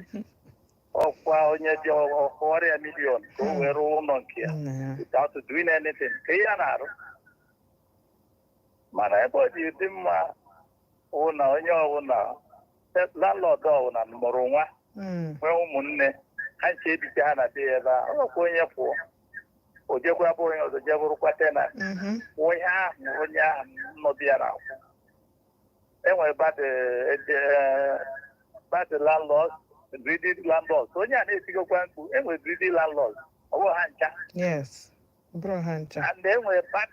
Ọkwa onye dị ọrụ ya million ka o wee rụọ ụlọ nke ya Nna. without doing anything ka ihe a na-arụ. Mana ebe ọ dị dị mma wụ na onye ọbụla, landlord ọbụla mụrụ nwa, nwee ụmụnne ha nche ebiche ha na be ya ebe a, ọkwa onye pụọ, o jekwa bụ onye ọzọ jee bụrụkwa tenant, kwụọ ihe ahụ onye ahụ nọbi ya na-akwụ. Enwere bad landlords, greedy landlords. Onye a na-etigokwa mkpu, enwere greedy landlords, ọ bụghị ha ncha. Yes, bụrụ ha ncha. And enwere bad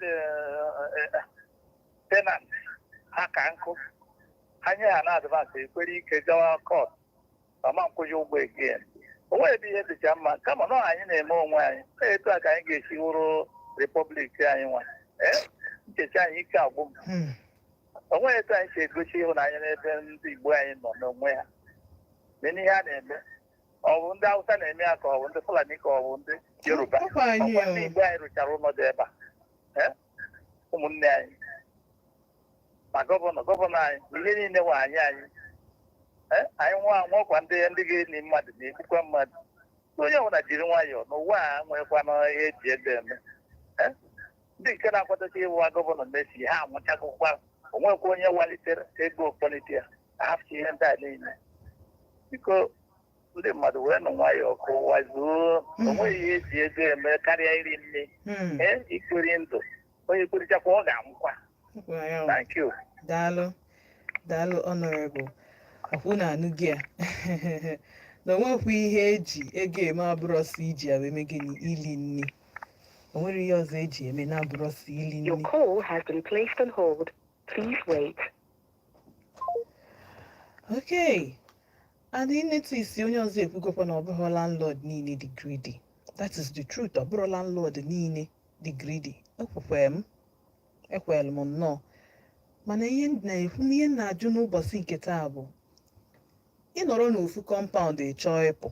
tenant, ha ka nkụ ha nye ha na advance, ekwere ike gawa court ma nkwụnye ụgwọ again. O nweghị ebe ihe dịcha mma, kama na ọ anyị na-eme onwe anyị. Etu a ka anyị ga-esi wụrụ republic anyị nwa. Ee, nchecha anyị ike agwụ m. O nweghị etu anyị si egosi ịhụnanya n'ebe ndị Igbo anyị nọ n'onwe ha. Mee ihe a na-eme. Ọ bụ ndị Hausa na-eme ya, ka ọ bụ ndị Fulani, ka ọ bụ ndị Yoruba? Ọkwa anyị. Ọkwa ndị O. Igbo anyị rụchara ụlọ dị ebe a. Eh? Ụmụnne anyị, ma governor anyị, ihe niile nwe anyị. Eh? Anyị nwa nwekwa ndị ga-eni mmadụ na-egbukwa mmadụ. Onye ọbụla jiri nwayọọ n'ụwa a, nwekwana ihe eji ego eme. Eh? Ndị nke na-akwadocha ịwụwa governor mesi ha anwụchagokwa. Onwekwa onye walitere ego kpọlite ya ahapụ ihe ndị a niile. Biko, ndị mmadụ, wee nụ nwayọọ ka ụwa zuo. Onweghị ihe eji ego eme karịa iri nri. Ee, ikpori ndụ, onye kporichakwa, ọ ga-anwụkwa. Ọkwa ya o. Thank you. Daalụ, daalụ, Honorable. Akwụ na anụ gị a na onwekwa ihe eji ego eme abụrọsọ iji ya wee mee gịnị? Ili nni. O nwere ihe ọzọ eji eme na-abụrọsọ ili Your nni. call has been placed on hold. Please wait. Okay, and notice onye ọzọ ekwugokwa na ọ bụghị landlord niile dị greedy. That is the truth. Ọ bụrụ landlord niile dị greedy, ekwekwe m, ekwere m nnọọ. Mana ihe m na-ekwu na ihe m na-ajụ n'ụbọchị nke taa bụ, ịnọrọ n'ofu compound, ị chọọ ịpụ,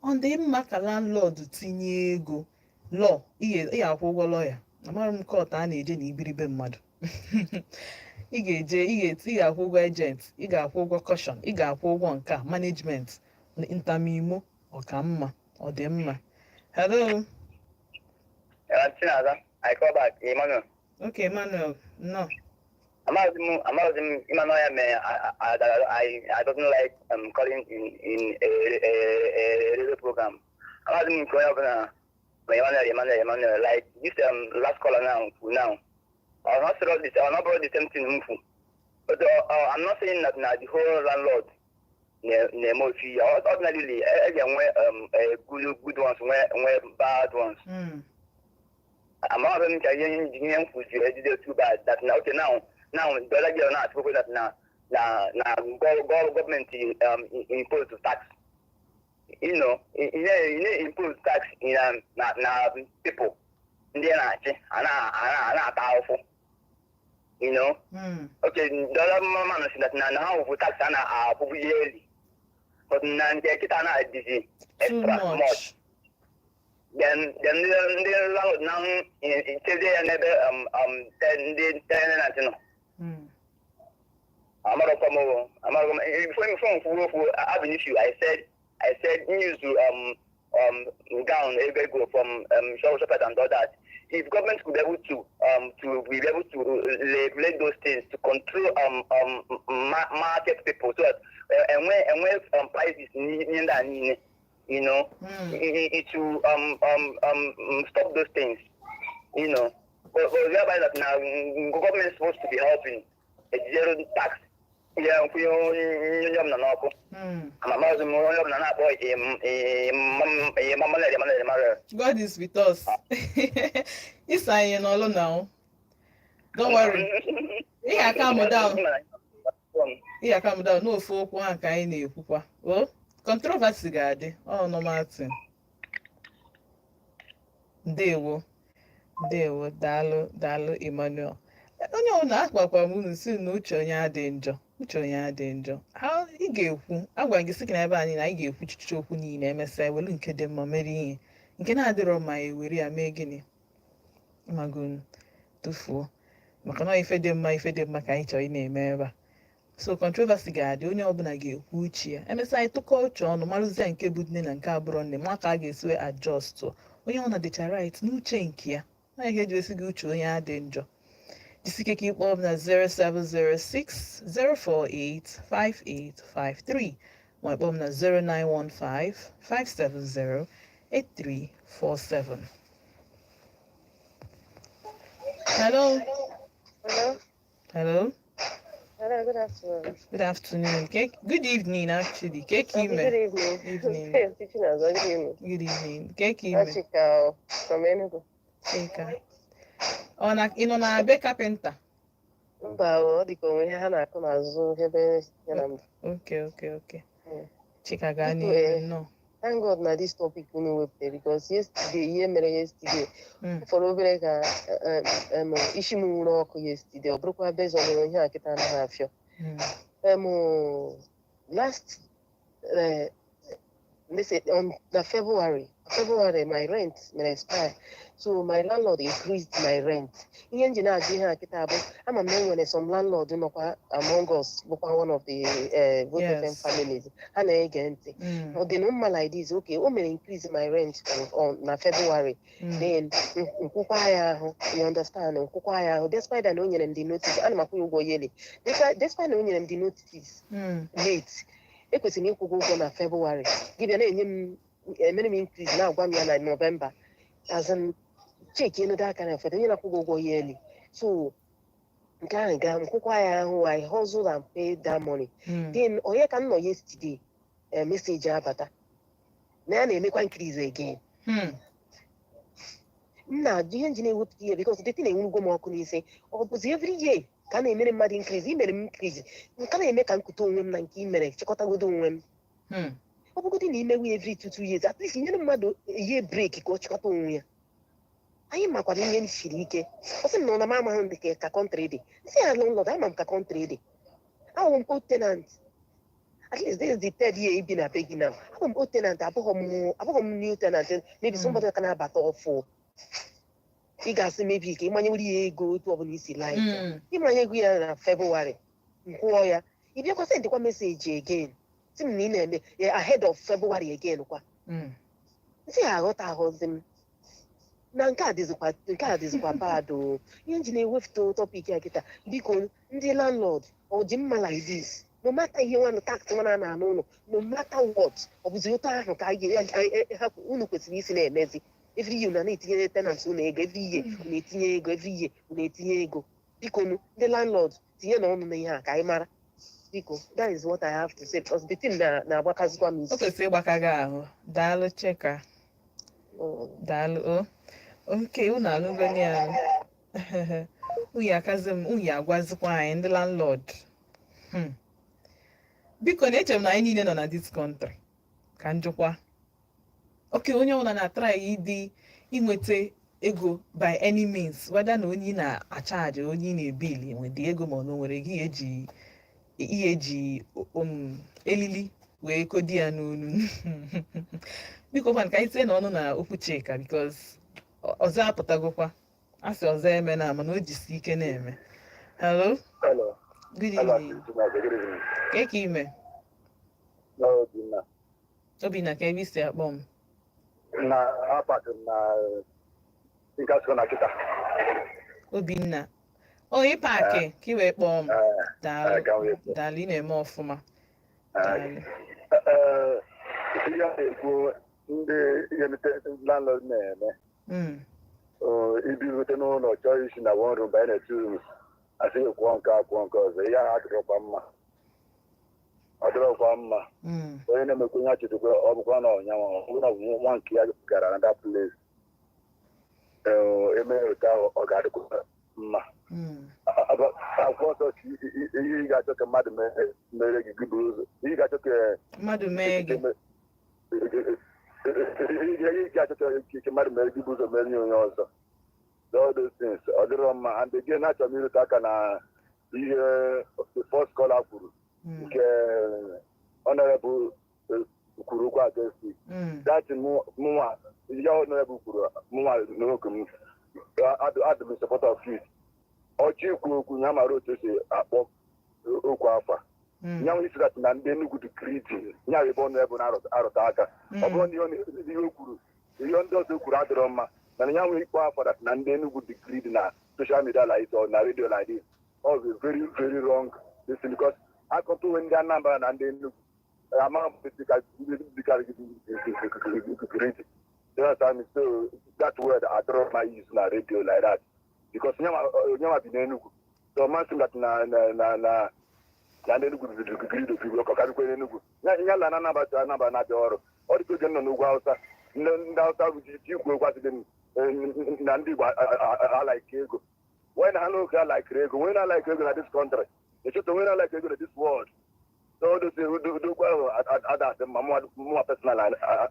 ọ dị mma ka landlord tinye ego lọ ị ga-akwụ ụgwọ lọya? Amara m court a na-eje na ibiribe mmadụ ị ga-eje, ị ga-akwụ ụgwọ agent, ị ga-akwụ ụgwọ caution, ị ga-akwụ ụgwọ nke a, management ntamimo. Ọ ka mma, ọ dị mma. Hello? Chinaza, I call back, Emmanuel. Okay, Emmanuel, no. Amaghịzi m Emmanuel ya mere I doesn't like calling in a radio program. Amaghịzi m nke onye ọbụla ma Emmanuel, Emmanuel, Emmanuel, like this last caller now, now. Or not this, or not the same thing m kwu. But I'm not saying that na the whole landlord na-eme otu ihe. Ordinarily, e ga-enwe good ones, nwee bad ones. Amaghị m ka ihe m kwuziri ejide too bad that na okay, now the other girl na-atụkwa that na gọọmenti impose tax, ihe impose tax in na people ndị na-achị a na-ata ahụhụ. Okay, the other man si that na ha wụ tax a na-akwụbu yearly, but na nke kịta na-adịzi too extra much. Much. Then ndị landlord na chezie ya n'ebe ndị tenant nọ. Amarọkwa m o, amarọkwa m. Before m kwuo okwu ab initio, I said use gown ego ego from shop and all that. If government could be able to be able to regulate those things, to control market people so that enwe prices n'ihe ndị a niile, it will stop those things. But whereby that now government is supposed to be helping, a zero tax. Yeah, onye ọbụla n'ọkụ. Ama maazị m, onye ọbụla na-akpọ Emmanuel, Emmanuel, Emmanuel. God is with us. Ịsa anyị n'ọlụ now. Don't worry. Ị ga-calm down. Ị ga-calm down n'ofu okwu ahụ ka anyị na-ekwukwa. O controversy ga-adị. Ọ normal thing. Ndewo. Ndewo, daalụ, daalụ, Emmanuel. Onye ọbụla akpakwa m unu si na uche onye adị njọ. Uche onye adị njọ. Ha ị ga-ekwu, agwa gị sị gị na ebe anyị na anyị ga-ekwu chichichi okwu niile, emesịa welu nke dị mma mere ihe. Nke na-adịrọ mma, ewere ya mee gịnị? Magonu tụfuo. Maka na ife dị mma, ife dị mma ka anyị chọrọ ị na-eme ebe a. So controversy ga-adị, onye ọbụla ga-ekwu uche ya. Emesịa anyị tụkọọ uche ọnụ, marụzie nke bụ nne na nke abụrọ nne, ma ka a ga-esi wee adjust. Onye ọ na-dịcha right n'uche nke ya. Onye ka eji esi gị uche onye adị njọ. Jisike ka ịkpọ m na 0706 048 5853, ma ịkpọ m na 0915 570 8347. Hello? Hello. Hello? Hello, good afternoon. Good afternoon. Good evening, actually. Keke Okay, ime. good evening. Evening. Hey, teaching us. Good evening. Good evening. Keke ime. Achika from Enugu. Chika. Ọ na ị nọ na be kapịnta? Mba, ọ dị ka onwe ihe ha na-akụ n'azụ ebe ya na mba. Okay. Chika, gaa Biko, n'ihu nnọọ. Thank God na this topic unu wepụtara because yesterday, ihe mere yesterday, fọrọ obere ka isi m nwụrụ ọkụ yesterday, ọ bụrụkwa based on ihe a kịta anaghị afịọ. Last let's say on the February, my rent may expire. So my landlord increased my rent. Ihe nji na-ajụ ihe a kịta bụ ama m na enwere some landlord nọkwa among us, bụkwa one of the Vote FM families. Ha na-ege ntị. Ọ dị na mma like this, okay, o mere increase my rent on na February. Then nkwụkwa ya ahụ, you understand, nkwụkwa ya ahụ, despite that na o nyere m the notice, ana m akwụ ya ụgwọ yearly. Despite na o nyere m the notice late, ekwesịrị m ịkwụ gị ụgwọ na February, gị bịa na-enye m, emere m increase, na-agwa m ya na November, as in check enu aka na ụfọdụ onye na-akwụ gị ụgwọ yearly. So nke ahụ gaa, nkwụkwa ya ahụ, I hustle and pay that money. Then onye ka m nọ yesterday, message abata na ya na-emekwa increase again. M na-ajụ ihe nji na-ewepụta ihe because the thing na-enwurugo m ọkụ n'isi. Ọ bụzi every year ka a na-emere mmadụ increase? Imere m increase, nke na-eme ka m kute onwe m na nke i mere, chịkọtagodo onwe m. Ọ bụgodị na imewe every 2 years, at least nyere mmadụ ihe break ka ọ chịkọta onwe ya. Anyị makwara ihe siri ike. Ọ sị m na ọ na m amaghị ndị ka country dị. Nsị ya, landlord, ama m ka country dị. Ahụ m old tenant, at least this is the third year ibi na be gị now. Abụ m old tenant, abụghị m new tenant, maybe somebody ka na-abata ọfụ. Ị ga-asị maybe ka ịmanyewere ya ego otu ọbụla isi like ịmanye ego ya na February, nkwụọ ya, ị bịakwa sendịkwa message again, sị m na ị na-eme ya ahead of February again kwa. Nsị ya aghọtaghọzi m na nke a dịzikwa bad o. Ihe nji na-ewepụta topic ya kịta, biko, ndị landlord, ọ dị mma like this? No matter ihe nwanụ tax nwana na anụ ụlọ, no matter what, ọ bụzi otu ahụ ka anyị ga unu kwesịrị isi na-emezi? Every year unu na-etinye tenants unu ego, every year unu etinye ego, every year unu etinye ego. Biko nu, ndị landlord, tinye na ọnụ na ihe a ka anyị mara, biko. That is what I have to say because the thing na na-agbakazikwa m O isi. Kwesịrị ịgbaka gị ahụ. Daalụ, Chika. Daalụ o. Oke unu anụgoni ya, nwunye akazi m, nwunye agwazikwa anyị ndị landlord. Biko, na echere m na anyị niile nọ na this country ka njụkwa oke onye ọbụla na-atry ịdị inweta ego by any means, whether na onye ị na-acharge, onye ị na-ebill nwede ego, ma ọ na o nwere gị eji ihe eji elili wee kodi ya n'onu. Biko kwan, ka anyị tie n'ọnụ na okwu Chika, because ọzọ apụtagokwa, a sị ọzọ eme na, mana o jisi ike na-eme. Hello. Hello. Good Hello, evening. Chineke. Good evening. Ka ka ime? No, Obinna. Obinna, ka ebe isi akpọ m? Na apart na nke na kịta. Obinna, o ịpaki ka ị wee kpọọ m. Daalụ. Ka m wee kpọọ. Daalụ, ị na-eme ọfụma. Daalụ. Ee, ihe a na-ekwu, ndị ihe landlord na-eme, ibi rute n'ụlọ, chọọ isi na one room banye na two rooms, asị gị kwụọ nke a, kwụọ nke ọzọ. Ihe ahụ adịrọkwa mma, ọ dịrọkwa mma. Onye na-emekwa ihe achetakwa, ọ bụkwa na ọnyanwa, ọ bụrụ na ọ bụ nwa nke ya gara na that place. Ee, eme otu ahụ, ọ ga-adịkwa mma. Akwụkwọ nsọ si ihe ị ga-achọ ka mmadụ mere gị, gị buru ụzọ ihe ị ga-achọ ka Mmadụ mee gị. Ihe ị ga-achọ ka mmadụ mere gị, bụ ụzọ mere nye onye ọzọ. All those things, ọ dịrọ mma. And again, achọrọ m irute aka na ihe the first caller kwuru, nke honorable kwuru okwu against it. That mụnwa, ihe honorable kwuru, mụnwa n'oge m adị m in support of it. Ọchị ikwu okwu ya, mara otu esi akpọ okwu afa. Nyanwụ isi that na ndị Enugu dị greedy, nya ebe honorable na-arụta aka. Ọ bụrụ na ihe o kwuru, ihe ndị ọzọ kwuru adịrọ mma, mana ya nwere ikpo afọ that na ndị Enugu dị greedy na social media like this or na radio like this, all is very very wrong this thing, because akọta onwe ndị Anambra na ndị Enugu amaghị dịka greedy. You understand me? So that word adịrọ mma use na radio like that, because onyenwa bi n'Enugu, so masị m that na ndị Enugu dị greedy ofu ọkọ karịkwa n'Enugu ya la na Anambra Anambra na-abịa ọrụ. Ọ dịka oge m nọ n'ugwu Hausa, ndị Hausa bụ ji ikwu okwu, asị gị na ndị Igbo alike ego. Why na ha n'oge alikere ego? Onye na-alike ego na this country, echeta onye na-alike ego na this world. So all Odozi ụdị okwu ahụ ada adị mma. Mụnwa personal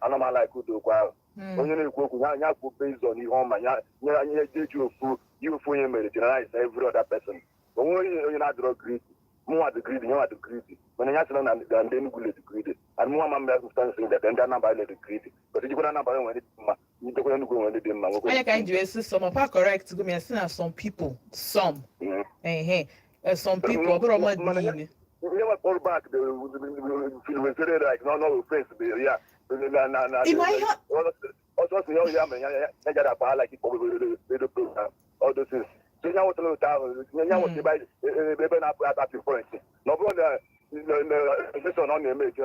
ana m a-like ụdị okwu ahụ. Onye na-ekwu okwu ya kwuo based on ihe ọma ya nye eji ofu ihe ofu onye mere generalize every other person. Onwe onye na-adịrọ greedy. Mụnwa dị greedy, nyenwa dị greedy, mana ya sịrị na ndị Enugu ledi greedy and mụnwa ma mbịa stansi that ndị Anambra ledi greedy, but ijikwa na Anambra nwere ndị dị mma, ijikwa Enugu nwere ndị dị mma, nwekwa Onye ka anyị ji wee sị some ọkwa correct go m ya sị na some people, some ehe some people, ọ bụrụ mmadụ niile. Nye nwa kpọrọ back the feel very like no offense be ya na Ịma ihe ọsọ sị ya ya mere ya jara akpa like ikpọ radio program, all those things. So ya nwetara otu ahụ ya nweta ebe na-apụ apụ point na ọ bụrụ na session ọ na-eme eke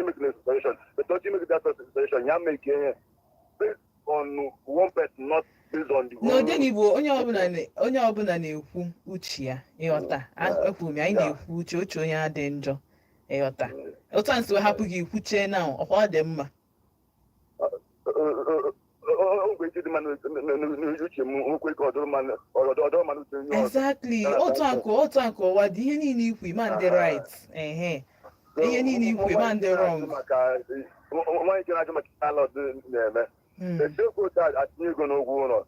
make no suggestion, but don't you make that suggestion, ya make ihe based on one person, not based on the whole. N'Odenigbo, onye ọbụla na-ekwu uche ya, ịghọta? Ekwuru m ya, anyị na-ekwu uche onye adị njọ, ịghọta? Otu a nsi wee hapụ gị ikwuchie na ọkwa ọ dị mma. Ogwe ike dị mma n'uche m, nwekwe ike ọdụrụ mma n'uche onye ọzọ. Exactly, otu akụ ụwa dị. Ihe niile ikwu ima ndị right, ehe, ihe niile ikwu ima ndị wrong. Maka nwaanyị nke na-ajụ maka landlord na-eme eziokwu, otu a atinye ego n'ụgwọ ụlọ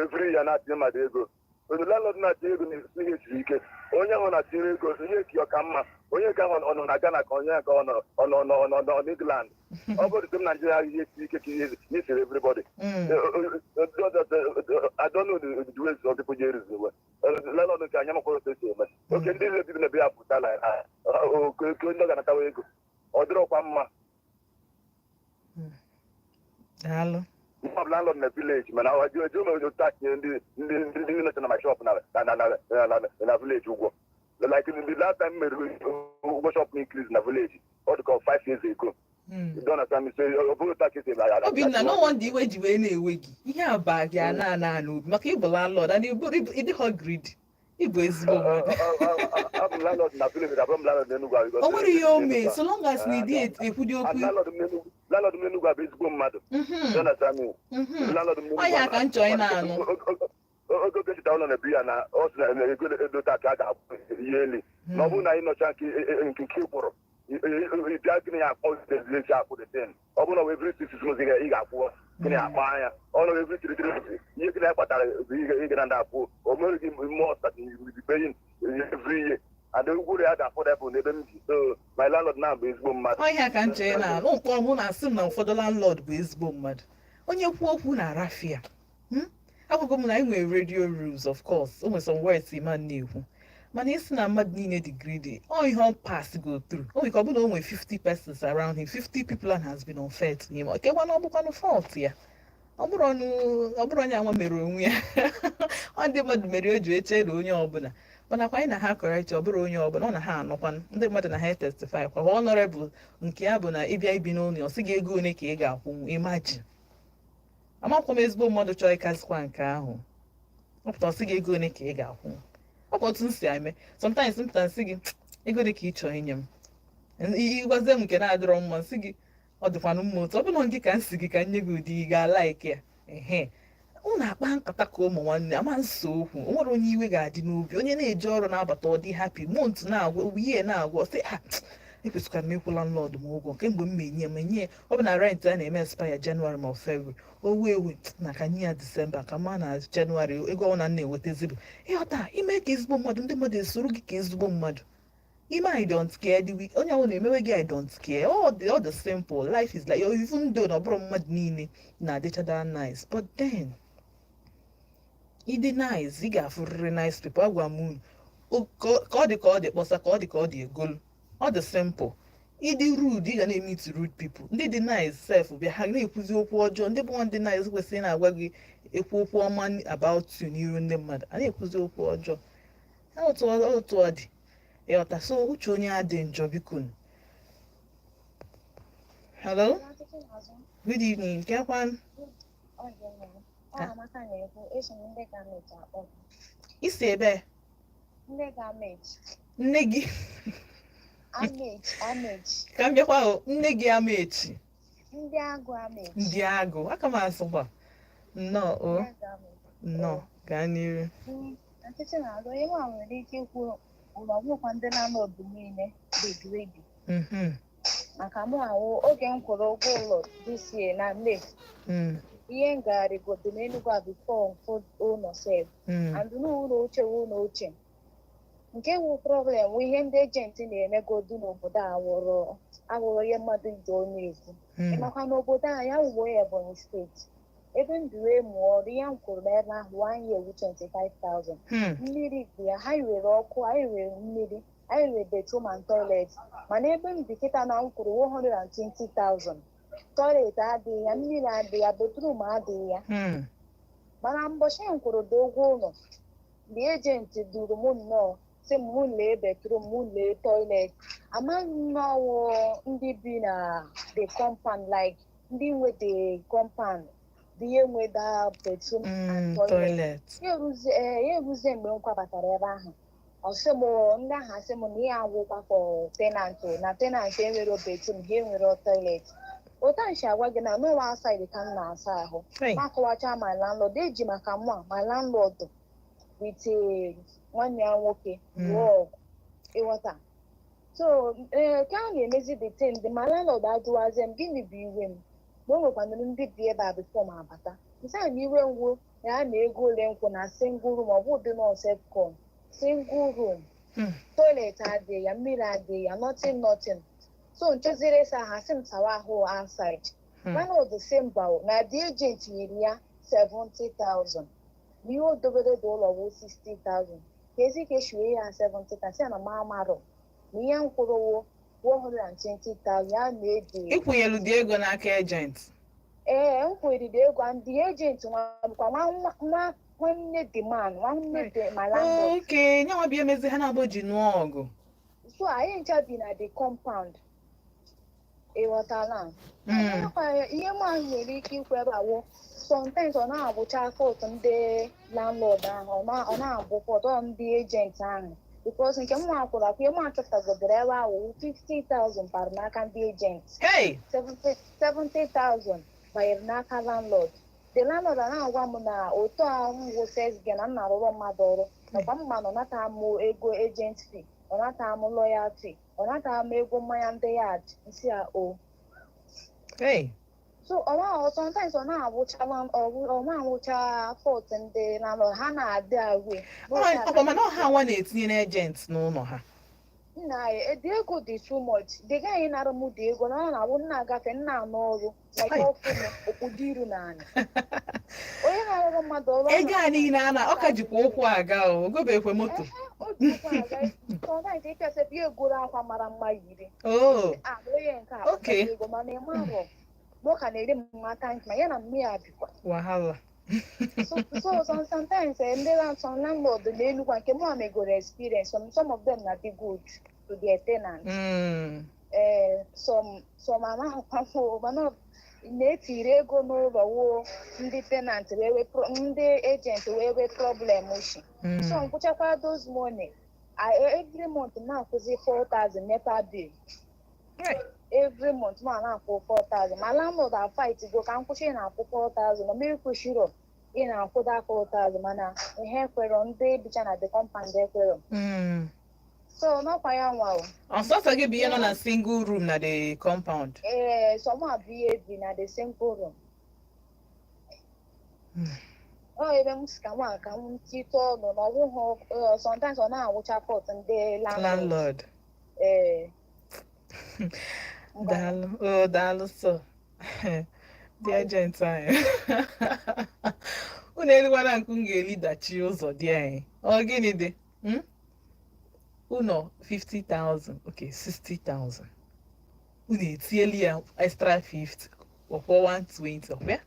every ya na-atinye mmadụ ego, onye landlord na-atinye ego na-esi ihe siri ike, onye ahụ na-atinye ego ihe ka ọka mma, onye nke ahụ ọ nọ na Ghana ka onye nke ọ nọ ọ nọ nọ nọ nọ n'England. Ọ bụrụ sị m Naijiria ihe siri ike ka ihe siri everybody. I don't know the ways some people get reason well. Landlord nke anya makwara otu esi eme. Oke ndị niile bi na be ya pụta na oke onye ọ ga-anatawa ego, ọ dịrọkwa mma. Daalụ. Mụ bụ landlord na village, mana ọ jụ eju mere otu atinye ndị nọcha na my shop na village ụgwọ. Like the last time mere ụgwọ shop increase na village, ọ dị ka 5 years ago. You don't understand me? So ọ bụrụ otu aka esi eme. Obinna, no wonder iwe ji wee na-ewe gị. Ihe a baa gị a na n'obi maka ịbụ landlord and ịdịghọ greedy, ịbụ ezigbo mmadụ. Abụ m landlord na village, abụrụ m landlord n'Enugu. O nwere ihe o mee, so long as na ịdị ekwudi okwu. Landlord m n'Enugu abụ ezigbo mmadụ. You understand me? Landlord m n'Enugu. Ọ ya ka m chọọ ị na-anụ. Oge cheta ụlọ na ebi ya na ọ sị na ego edote aka a ga-akwụ ihe eli na ọ bụrụ na anyị nọcha nke kwụrụ bịa, gịnị ya akpọ ezi akwụ the thing. Ọ bụrụ na every 6 months ị ga-akwụ, gịnị akpọ anya ọ nọ every 3 months, ihe gịnị ya kpatara bụ ihe ga na akwụ. O mere gị more that you will be paying every year and ụgwọ ya dị affordable n'ebe m bi. So my landlord na bụ ezigbo mmadụ. Ọ ihe ka m chọọ ị na-anụ. Mkpọrọ mụ na-asị m na ụfọdụ landlord bụ ezigbo mmadụ, onye kwuo okwu na-arafia. Agwago m na anyị nwere radio rules, of course o nwere some words ima na-ekwu, mana isi na mmadụ niile dị greedy, ọ ihe ọ pass go through. O nwere ike ọ bụrụ na o nwere 50 persons around him, 50 people and has been unfair to him. Kekwana ọ bụkwanụ fault ya? Ọ bụrụ onye anwa mere onwe ya, ọ ndị mmadụ mere o ji eche na onye ọbụla, mana kwa anyị na ha correct, ọ bụrụ onye ọbụla ọ na ha anọkwanụ, ndị mmadụ na ha testify kwa. Honorable nke ya bụ na ịbịa ibi n'ụlọ, ọ sị gị ego ole ka ị ga-akwụnwu. Imagine, amakwa m ezigbo mmadụ chọrọ ịkazikwa nke ahụ. Ọ pụta, ọ sị gị ego ole ka ị ga-akwụ. Ọ bụ otu m si eme sometimes. M pụta, nsị gị ego dị ka ị chọọ inye m, ịgwazie m nke na-adịrọ mma, nsị gị ọ dịkwanụ mma. Otu ọ bụla gị ka m si gị ka m nye gị ụdị ị ga-a-like ya. Ehe, unu akpa nkata ka ụmụ nwanne, ama nso okwu. O nwere onye iwe ga-adị n'obi, onye na-eje ọrụ na-abata, ọ dị happy, month na-agwụ, year na-agwụ, ọ sị, "Ah, ekwesịkwara m ịkwụ landlord m ụgwọ kemgbe m menye m enye." Ọ bụ na rent a na-eme expire January ma ọ February, o wee ewe na ka nye ya December ka ma na January ego ọ na m na-ewetazi bụ ịghọta ime ka ezigbo mmadụ, ndị mmadụ esoro gị ka ezigbo mmadụ ime. I don't care the week onye ahụ na-emewe gị, I don't care. All the simple life is like, even though na ọ bụrụ mmadụ niile na-adịchada nice, but then ịdị nice, ị ga-afụrịrị nice people. Agwa m unu, ka ọ dị ka ọ dị kpọsa, ka ọ dị ka ọ dị egolu. Ọ dị simple. Ịdị rude, ị ga na-emeet rude people. Ndị dị nice sef bịa, ha na-ekwuzi okwu ọjọọ. Ndị bụ ndị nice kwesịrị na-agwa gị ekwu okwu ọma about you n'iru ndị mmadụ, a na-ekwuzi okwu ọjọọ. Otu ọ dị, ịghọta? So uche onye adị njọ, biko. Hello, good evening, kekwan? Amaka na-ekwu, esi m ndị gọọmenti akpọ gị. Isi ebe? Ndị gọọmenti. Nne gị? Amechi, Amechi. Ka m bịakwa o, nne gị ama echi. Ndị agụ Amechi. Ndị agụ aka m asụkwa nnọọ o. Ndị agụ Amechi. Nnọọ, gaa n'iru. Ọchịchị na-azụ onye nwa nwere ike ikwu. na-ekwu na ọ bụghịkwa ndị landlord niile dị greedy. Maka mụ ahụ, oge m kwụrụ ụgwọ ụlọ this year na May, ihe m gagharịgodo n'Enugu a before mfụ ụlọ sef. And n'ụlọ ochie wụ ụlọ ochie. Nke wụ problem wụ ihe ndị agent na-emegodu n'obodo a wụrụ awụrụ ihe mmadụ ji ọnụ ekwu. Ịmakwa n'obodo anyị awụwo Ebonyi Steeti ebe m bi wee mụọ ọrụ, ihe m kwuru n'ebe ahụ one year wu 25,000. Mmiri dị ya, ha nwere ọkụ, anyị nwere mmiri, anyị nwere bedroom and toilet, mana ebe m bi kịta na m kwuru 120,000, toilet adịghị ya, mmiri adịghị ya, bedroom adịghị ya. Mana mbọchị m kwụrụ dị ụgwọ ụlọ, the agent duru m nnọọ sị m mụ lee bedroom, mụ lee toilet. Amaghị m n'ọwụ ndị bi na the compound, like ndị nwe the compound bụ ihe nwe the bedroom and toilet. Toilet. Ya eruzie mgbe m kwabatara ebe ahụ, ọ sị m ndị ahụ asị m na ihe agwụkwa for tenant o, na tenant enwero bedroom, ha enwero toilet. Otu a nsi agwa gị na n'ụwa outside ka m na-asa ahụ. Hey. Ma akọwacha my landlord eji maka mụ a, my landlord with nwanne ya nwoke lụọ ọgụ, ịghọta? So ee, ka a na-emezi the thing dị, my landlord ajụwazie m gịnị bụ iwe m, na o nwekwanụrụ ndị bi ebe a before m abata. Nsị a na iwe ngwu na ya na ego ole nkwụ na single room, ọ bụ ụdị nọ self-con single room, toilet adịghị ya, mmiri adịghị ya, nothing nothing. So ncheziri ịsa ha, sị m sawa ahụ outside. Landlord sị mba o, na the agent nyere ya 70,000, na ihe o dobere dị ụlọ bụ 60,000, ka ezi ka esi wee ya 70,000. Sị ya na ma amarọ na ihe m kwụrụ wụ 120,000 ya na-eji. Ịkwụnyelu dị ego n'aka agent? Ee, m kwụrịrị ego, and the agent nwa bụkwa nwa nwa nwanne the man, nwanne the my landlord. Oke nyanwa bịa emezi ha na-abụ ji nụọ ọgụ. So anyị ncha bi na the compound, ịghọtala? Ihe m ahụ nwere ike ikwu ebe awụ, sometimes ọ na-abụcha fault ndị landlord ahụ, ọ na-abụ fault ọ ndị agent ahụ, because nke m nwa kwụrụ akwụ, ihe m achọpụtagodoro ebe ahụ 50,000 bara n'aka ndị agent. Hey. 70,000 banyere n'aka landlord. The landlord a na-agwa m na otu ahụ wụ sales girl, na m na-arụrụ mmadụ ọrụ, nakwa mma na ọ nata m ego agent fee, ọ nata m lawyer fee, ọ nata m ego mmanya ndị yard nsị a o. Hey. So ọ na sometimes ọ na-awụcha ọ na-awụcha fault ndị landlord, ha na-adị awe. Ọkwa mana ọha nwa na-etinye na agent n'ụlọ ha. Nna ya, the ego dị too much. The guy nara m dị ego na ọ na-abụ nna agafe nna anụ ọrụ like Hai. ọfụ m okpudo iru n'ala, onye na-arụrụ mmadụ ọrụ. Ego a niile a na ọ ka jikwa ụkwụ aga, o ogobekwe moto. O ji ụkwụ aga. Sometimes ịpịasị ya egoro akwa mara mma yiri. Oh. A onye nke a kpatara ego, mana ị marọ na ọ ka na-ere m mmata nke ma ya na mme ya bikwa. Wahala. So sometimes ndị some landlord na-enukwa nke mụ a megoro experience, some of them na be good to their tenants. Ee, some anaghịkwa m, mana na-etiri ego n'ụlọ wuo ndị tenant wee wee ndị agent wee wee problem ushi. So nkwụchakwa those money, every month m na-akwụzi 4000 NEPA bill. Every month ma na-akwụ 4000, ma landlord a fight go ka m kwụsị ị na-akwụ 4000, na mmiri kwesịrị ị na-akwụda 4000, mana ihe ekwerọ, ndị bicha na the compound ekwerọ. So n'ọkwa ya nwa o. Ọsọsọ gị bụ ihe nọ na single room na the compound? Ee, so mụ abụ ihe bi na the single room. Ọ ebe m si ka nwa ka m tite ọnụ na ọ bụghị sometimes ọ na-awụcha fault ndị landlord. Landlord. Ee. Daalụ o, daalụ. So the agent anyị, unu erikwana nkụ m ga-eli dachi ụzọ dị anyị. Ọ gịnị dị? Ụlọ 50,000, okay, 60,000, unu etinyeli ya extra 50, ọkwọ 120, ọkwa ya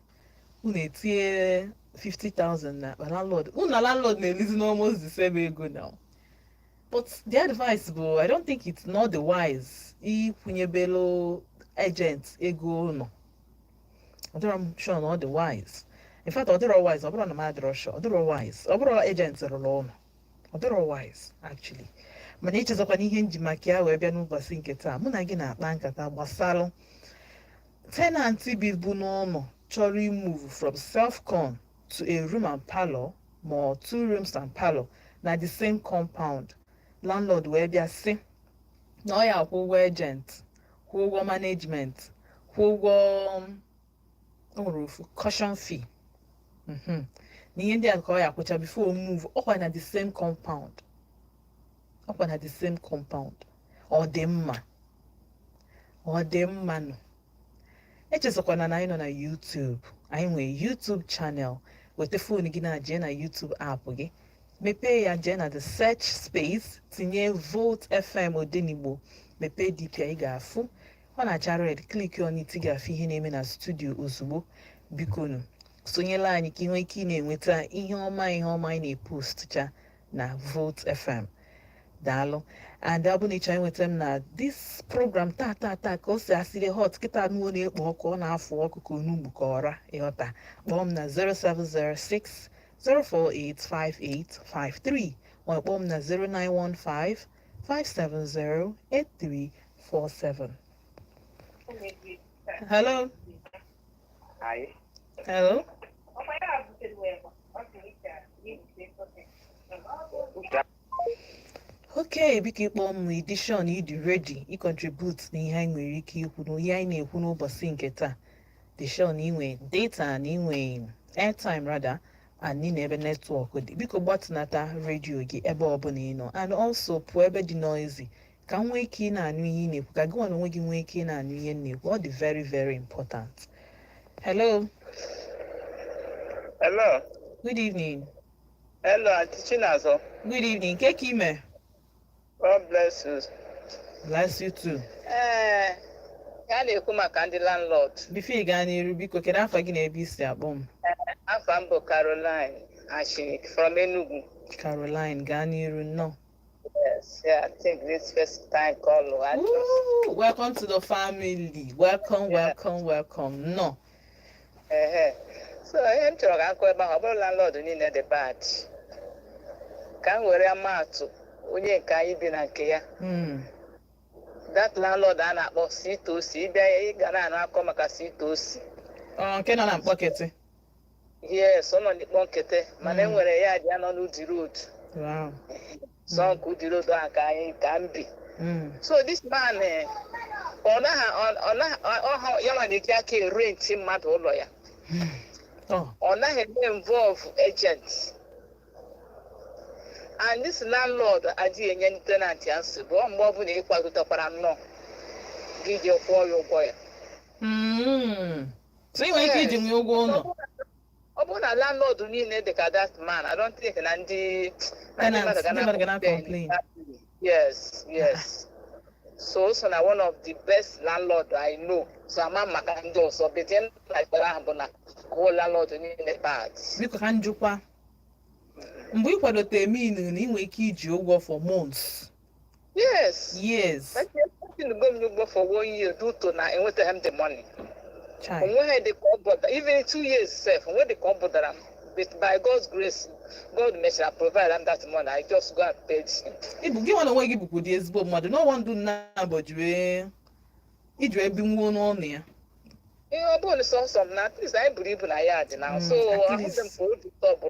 unu etinye 50,000 na akpa landlord unu, na landlord na-elizi almost the same ego now. But the advice bụ, I don't think it's not the wise ikwunyebelu agent ego ụlọ. Ọ dịrọ m sure na ọ dị wise. In fact, ọ dịrọ wise. Ọ bụrụ na m adịrọ sure, ọ dịrọ wise. Ọ bụrụ agent rụrụ ụlọ, ọ dịrọ wise actually. Mana ichezọkwana ihe nji maka ya wee bịa n'ụbọchị nke taa, mụ na gị na-akpa nkata gbasalụ tenant bibu n'ụlọ chọrọ imove from self-con to a room and parlour ma ọ two rooms and parlour na the same compound. Landlord wee bịa sị na ọ ya akwụ ụgwọ agent, kwụọ ụgwọ management, kwụọ ụgwọ, o nwere ofu caution fee, na ihe ndị a ka ọ ya akwụcha before o move. Ọkwa na the same compound, ọkwa na the same compound. Ọ dị mma, ọ dị mma nụ. Echezọkwana na anyị nọ na YouTube. Anyị nwere YouTube channel. Weta phone gị na jee na YouTube app gị, mepee ya, jee na the search space, tinye Volt FM Odenigbo, mepee DP, ị ga-afụ ọ na-acha red. Click on it, ị ga-afụ ihe na-eme na studio ozugbo. Bikonu, sonyela anyị ka ị nwee ike ị na-enweta ihe ọma, ihe ọma anyị na-epost cha na Volt FM. Daalụ. And ọ bụ na ị chọrọ inweta m na this program taa taa taa, ka o si asịrị hot kịta nuo, na-ekpo ọkụ, ọ na-afụ ọkụ ka onugbu ka ọra ịghọta, kpọọ m na 0706 0485853, ma kpọọ m na 0915 570 8347. Hello. Hi. Hello. Okay, biko, ịkpọ m edition, ịdị ready ịcontribute na ihe anyị nwere ike ikwu na ihe anyị na-ekwu n'ụbọchị nke taa. Dị sure na inwe data, na inwe airtime rather, and ị na ebe network dị. Biko, gbatụnata redio gị ebe ọbụla ị nọ, and also pụọ ebe dị noisy, ka m nwee ike ị na-anụ ihe ị na-ekwu, ka gị nwa na onwe gị nwee ike ị na-anụ ihe m na-ekwu. Ọ dị very very important. Hello. Hello. Good evening. Hello, Auntie Chinazọ. Good evening. Ke ka ime? God bless you. Bless you too. Ee, ya na-ekwu maka ndị landlord. Before ị gaa n'iru, biko, kedu afa gị na ebe isi akpọ m? Afa m bụ Caroline Ashinik from Enugu. Caroline, gaa n'iru, nnọọ. Yes, yeah, I think this first time call. I just, Ooh, welcome to the family. Welcome, welcome, welcome. Nnọọ. Ehe. So ihe m chọrọ ka m kọọ ebe ahụ, ọ bụrụ landlord niile dị bad. Ka m were maatụ onye nke anyị bi na nke ya. That landlord a na-akpọ C2C, ịbịa ya, ị ga na-anụ akọ maka C2C. Ọ nke nọ na Mkpọkịtị? Yes, ọ nọ n'ikpọ nkịtị, mana e nwere ya dị ya nọ n'Udi Road. So nke Udi Road ahụ ka anyị ka m bi. So this man, ọ naghị ọ naghị ọ ya nwa na-eji aka erenti mmadụ ụlọ ya. Ọ naghị eme involve agent. And this landlord adịghị enye ndị tenant ya nsogbu. Ọ mgbe ọbụla ị kwagotekwara nnọọ, gị jee kwụọ ya ụgwọ ya. So ị nwere ike iji nwee ụgwọ ụlọ. Ọ bụrụ na landlord niile dị ka that man, I don't think na ndị Tenants, mmadụ ga ndị mmadụ ga na-complain. Na-complain. Yes. So na one of the best landlord I know. So ama m maka ndị ọzọ, but ihe m na-ekpere ahụ bụ na ọwụ landlord niile bad. Biko, ka njikwa, mgbe ị kwadote mean na ị nwere ike iji ụgwọ for months? Yes. Years? Go m n'ugbo for one year due to na enwetaghị m the money. Chai. Onweghị dị ka ọ bọda, even 2 years sef, onwe dị ka ọ bọdara m. But by God's grace, God mechara provide am that money. I just go and paid him. Ịbụ gị nwa na onwe gị bụkwa ụdị ezigbo mmadụ. No wonder nna abọ ji wee iji wee binwuo n'ọnụ ya. Ihe ọ bụrụ sọsọ m na at least anyị buru ibu na ya dị na so at ahụghị m least. ka o disturb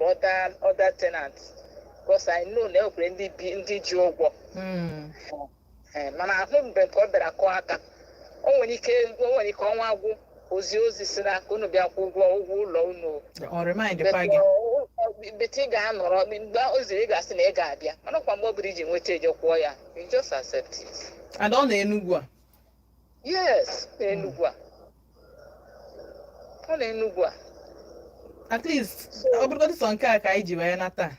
other tenants, because I know na enwekwara ndị bi ndị ji ụgwọ. Mana ahụ mgbe nke ọ bịara kụọ aka, o nwere ike ọnwa gwụ, ozi si n'aka unu bịa kwụ ụgwọ ụlọ unu. Ọ remindkwa gị. But ị ga-anọrọ mgbe o ziri, ị ga-asị na ị ga-abịa, mana ọkwa mgbe ọ bụla iji nweta eje kwụọ ya, you just accept it. And ọ na Enugwu a? Yes, n'Enugwu a, ọ na Enugwu a. At least ọ bụrụgodị sọ nke a ka anyị ji wee nata.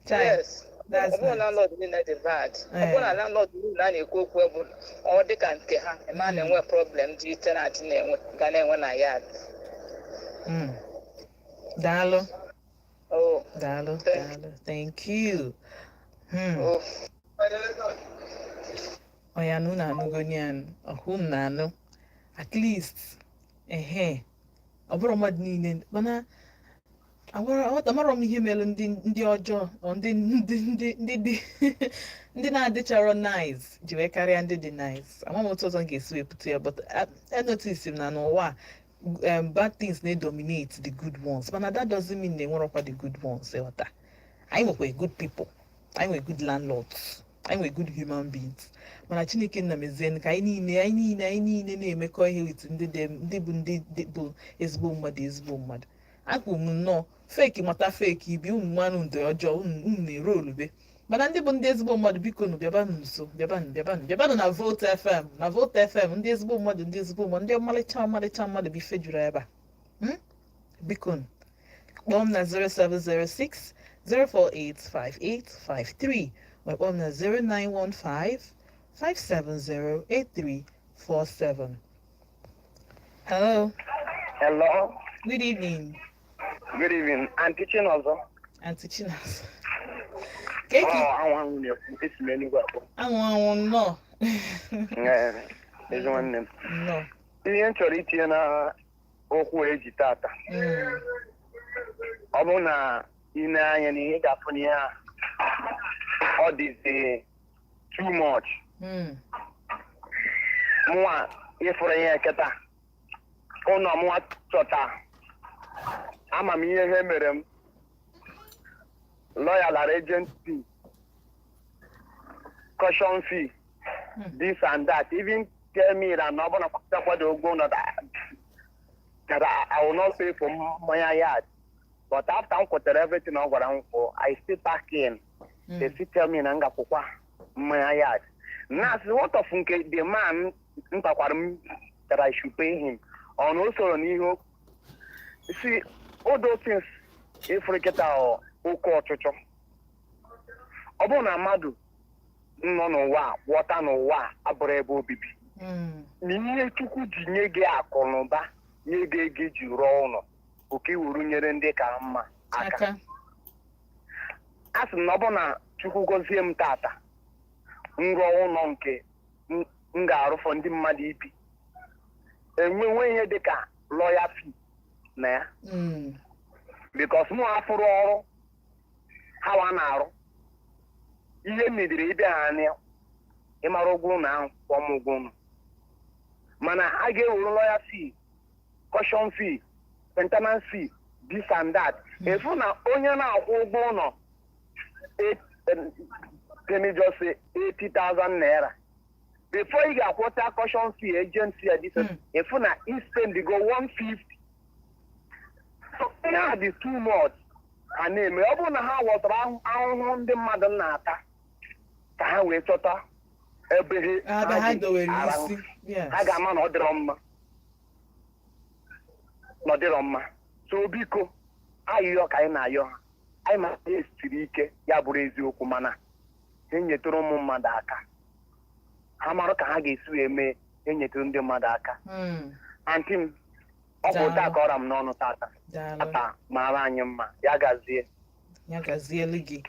Chai. Yes. That's Ọ bụrụ nice. landlord niile dị bad. Ọ bụrụ na landlord niile a na-ekwu okwu bụ ọ dị ka nke ha eme, a na-enwe problem dị tenant na-enwe ga na-enwe na yard. Daalụ. Oh. Daalụ. Thank Daalụ, thank you. Oh. Ọ ya na unu anụgo ya, ọhụ m na-anụ. At least ehe, ọ bụrụ mmadụ niile, mana amarọ m ihe mere ndị ọjọọ ọ ndị dị ndị na-adịcharọ nice ji wee karịa ndị dị nice. Ama m otu ọzọ m ga-esi wee pụta ya, but I notice m na n'ụwa a, bad things na-dominate the good ones, mana that doesn't mean na enwerọkwa the good ones. Ịghọta, anyị nwekwa good people. Anyị nwere good landlords, anyị nwere good human beings, mana Chineke nna mezie ka anyị niile na-emekọ ihe with ndị dị, ndị bụ ndị dị bụ ezigbo mmadụ, ezigbo mmadụ. Akwụ m nnọọ fake mata fake ibi unu mmanụ ndị ọjọọ unu, unu na-ere olube, mana ndị bụ ndị ezigbo mmadụ, biko nụ, bịabanụ nso, bịabanụ, bịabanụ, bịabanụ na Volt FM, na Volt FM. Ndị ezigbo mmadụ, ndị ezigbo mmadụ, ndị ọmalịcha ọmalịcha mmadụ bụ ife juru ebe a. Biko nụ, kpọọ m na 0706 048 5853, ma kpọọ m na 0915 570 8347. Hello. Hello. Good evening. Good evening. Aunty Chinọzọ. Aunty Chinasa. Keki. Ọ anwụ anwụ na-ekwu, esi m Enugu akpọ. Anwụ anwụ, nnọọ. Ee, ezi nwanne m. Nnọọ. Ihe m chọrọ itinye na okwu eji tata, ọ bụrụ na ị na-anya n'ihe, ị ga-afụ na ihe a ọ dịzi too much. Mụnwa ịfụrụ ihe kịta, ụlọ mụnwa chọta, ama m ihe ha mere m. Lawyer lara agent fee, caution fee, this and that, even tell me that na ọ bụrụ na kwado ụgwọ ụlọ that I will not pay for mmanya yard. But after m kwetara everything ọ gwara m kwụ, I still back in. They still tell me na m ga-akwụkwa mmanya yard. Na what of nke the man ntakwara m that I should pay him, ọ na o soro n'ihe o see. All those things ịfụrụ kịta, ọ oke ọchịchọ. Ọ bụrụ na mmadụ nọ n'ụwa a, ghọta n'ụwa a abụrụ ebe obibi, na ihe Chukwu ji nye gị akụ na ụba, nye gị ego iji rụọ ụlọ bụ ka i wuru nyere ndị ka mma aka. Aka. A sị m na ọ bụ na Chukwu gọzie m tata, m rụọ ụlọ nke m ga-arụfọ ndị mmadụ ibi, enwenwe ihe dịka lawyer fee na ya, because mụ afụrụ ọrụ ha wa na-arụ, ihe m nidiri ịbịa ha anya ịmara ụgwọ ụlọ ahụ, kwụọ m ụgwọ ụlọ, mana a ga-ewere lawyer fee, caution fee, maintenance fee, this and that, efu na onye na-akwụ ụgwọ ụlọ let me just say 80,000 naira, before ị ga-akwụta caution fee, agent fee, this, efu na i spend go 150. So ihe a dị too much ha na-eme. Ọ bụrụ na ha ghọtara ahụhụ ndị mmadụ na-ata ka ha wee chọta ebe ebe ha ji dowere arahụ, isi, yes. Ha ga-ama na ọ dịrọ mma, na ọ dịrọ mma. So biko, ayịyọ ka anyị na-ayọ ha. Anyị ma ihe siri ike, ya bụrụ eziokwu, mana ha enyetụrụ ụmụ mmadụ aka. Ha mara ka ha ga-esi wee mee enyetụrụ ndị mmadụ aka. Aunty m, ọ bụ Daalụ. taa ka ọra m n'ọnụ tata. Daalụ. Tata mara anyị mma. Ya gazie. Ya gazielu gị.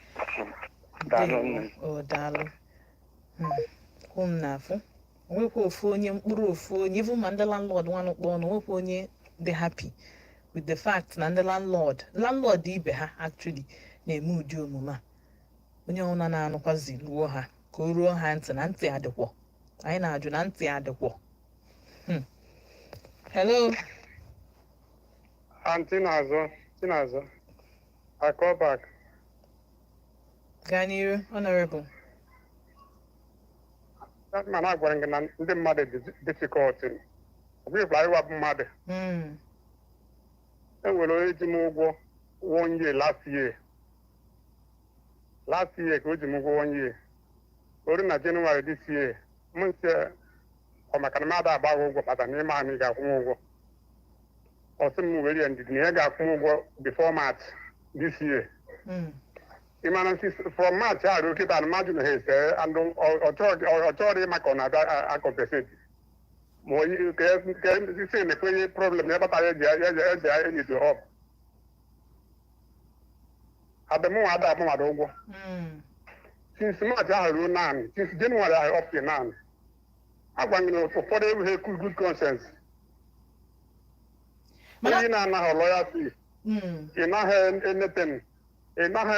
Daalụ, Ndewo. nne m. O daalụ. Hụ m n'afụ, onwekwa ofu onye mkpụrụ ofu onye, even ma ndị landlord nwanụ kpọọ ọnụ, onwekwa onye dị happy with the fact na ndị landlord ibe ha actually na-eme ụdị omume a. Onye ọbụla na-anụkwazi, ruo ha ka o ruo ha ntị na ntị adịkwọ anyị na-ajụ na ntị adịkwọ. Hello. Aunty Chinazụ, Chinazụ, I call back. Gaa n'iru, honorable. Mana agwara m gị na ndị mmadụ dị difficult. Ọ bụghị kwa ịwa bụ mmadụ. E nwere onye ji m ụgwọ one year last year. Last year ka o ji m ụgwọ one year. O ruo na January this year, m nsị ọ maka na mmadụ agba gị ụgwọ kpata n'ime ahụ ị ga-akwụ m ụgwọ. Ọ sị m were ya ndidi na ya ga-akwụ m ụgwọ before March this year. Ị mara nsi from March a ruo kịta na mmadụ na ha ese and ọ chọrọ ịma ka ọ na-abịa a compensate ma ọ ka isi na-ekwenye problem ya kpatara eji enyi up adịmụnwa ada abụ mmadụ ụgwọ. Since March ahụ ruo naanị, since January ahụ up to now, agwa m gị na ụfọdụ enweghị good conscience. Mana onye na-anaghị lawyer fee, ị naghị anything, ị naghị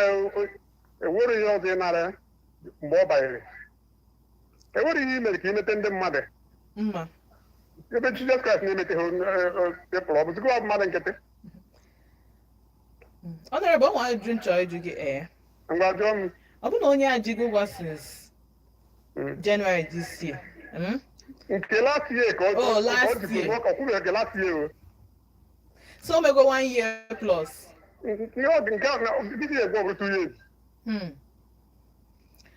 ewere ihe ọzọ ị nara mgbe ọ banyere, enwere ihe i mere ka imete ndị mmadụ. Mma. Ebe Jizọs Kraịst na-emete ha pepụrụ, ọ bụzikwa mmadụ nkịtị. Honorable, ọ nwe ajụjụ m chọrọ ịjụ gị ee. Ngwa, jụọ m. Ọ bụ na onye a ji gị ụgwọ since January this year. Nke last year ka ọ Oh, last ọ jikwa year. ụgwọ ka ọ kwụbeghị nke last year o. So o mego one year plus. Nke ọ nke ahụ na this year bụ 2 years.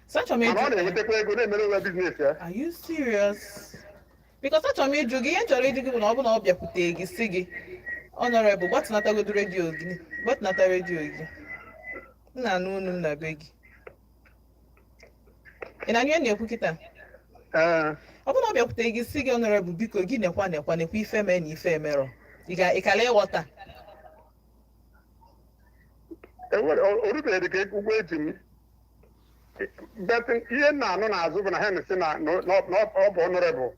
So achọrọ m Mana ọ ịjụ na-enwetakwa ego, na-emere onwe business ya. Are you serious? Because achọrọ m ịjụ gị, ihe m chọrọ ịjụ gị bụ na ọ bụ na ọ bịakwute gị, si gị, "Honorable, gbatịnatagodu redio gị, gbatịnata redio gị. M na-anụ unu m na be gị." Ị na-anụ ihe m na-ekwu kịta? Ee. Ọ bụrụ na ọ bịakwute gị, si gị, "Honorable, biko, gị nekwa nekwa nekwa ife mee na ife emerọ," ị ga ị kala ịghọta? Enwere o rubeghị ka ụgwọ eji m, but ihe m na-anụ n'azụ bụ na ha na-esi na ọ bụ honorable.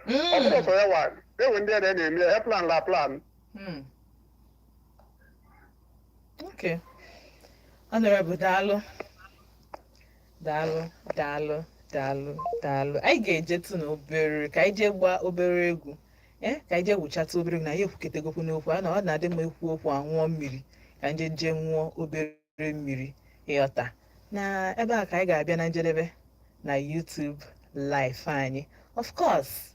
Ọ bụrụ sọ ya wa enwe ndị a na-eme ya plan la plan. Okay. Honorable, daalụ. Daalụ, daalụ, daalụ, daalụ. Anyị ga-ejetụ n'obere ka anyị jee gbaa obere egwu. Ee, ka anyị jee wụchatụ obere egwu na anyị ekwuketegokwu n'okwu a na ọ na-adị mma ekwu okwu aṅụọ mmiri, ka anyị jee jee ṅụọ obere mmiri, ịghọta. Na ebe a ka anyị ga-abịa na njedebe na YouTube live anyị. Of course,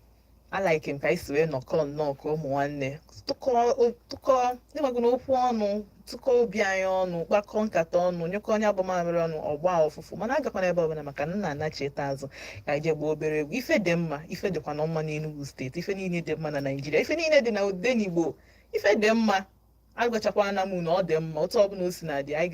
I like him ka anyị si wee nọkọ nnọọ ka ụmụ nwanne, tụkọọ tụkọọ ịgbago n'okwu ọnụ, tụkọọ obi anyị ọnụ, kpakọọ nkata ọnụ, nyụkọ onye agbamamịrị ọnụ, ọgba ọfụfụ. Mana agakwana ebe ọbụla, maka na nna anacheta azụ ka anyị jee gbaa obere egwu. Ife dị mma, ife dịkwa na mma n'Enugu Steeti, ife niile dị mma na Naịjirịa, ife niile dị na Odenigbo, ife dị mma. Agwachakwana m na ọ dị mma otu ọbụla o si na dị anyị.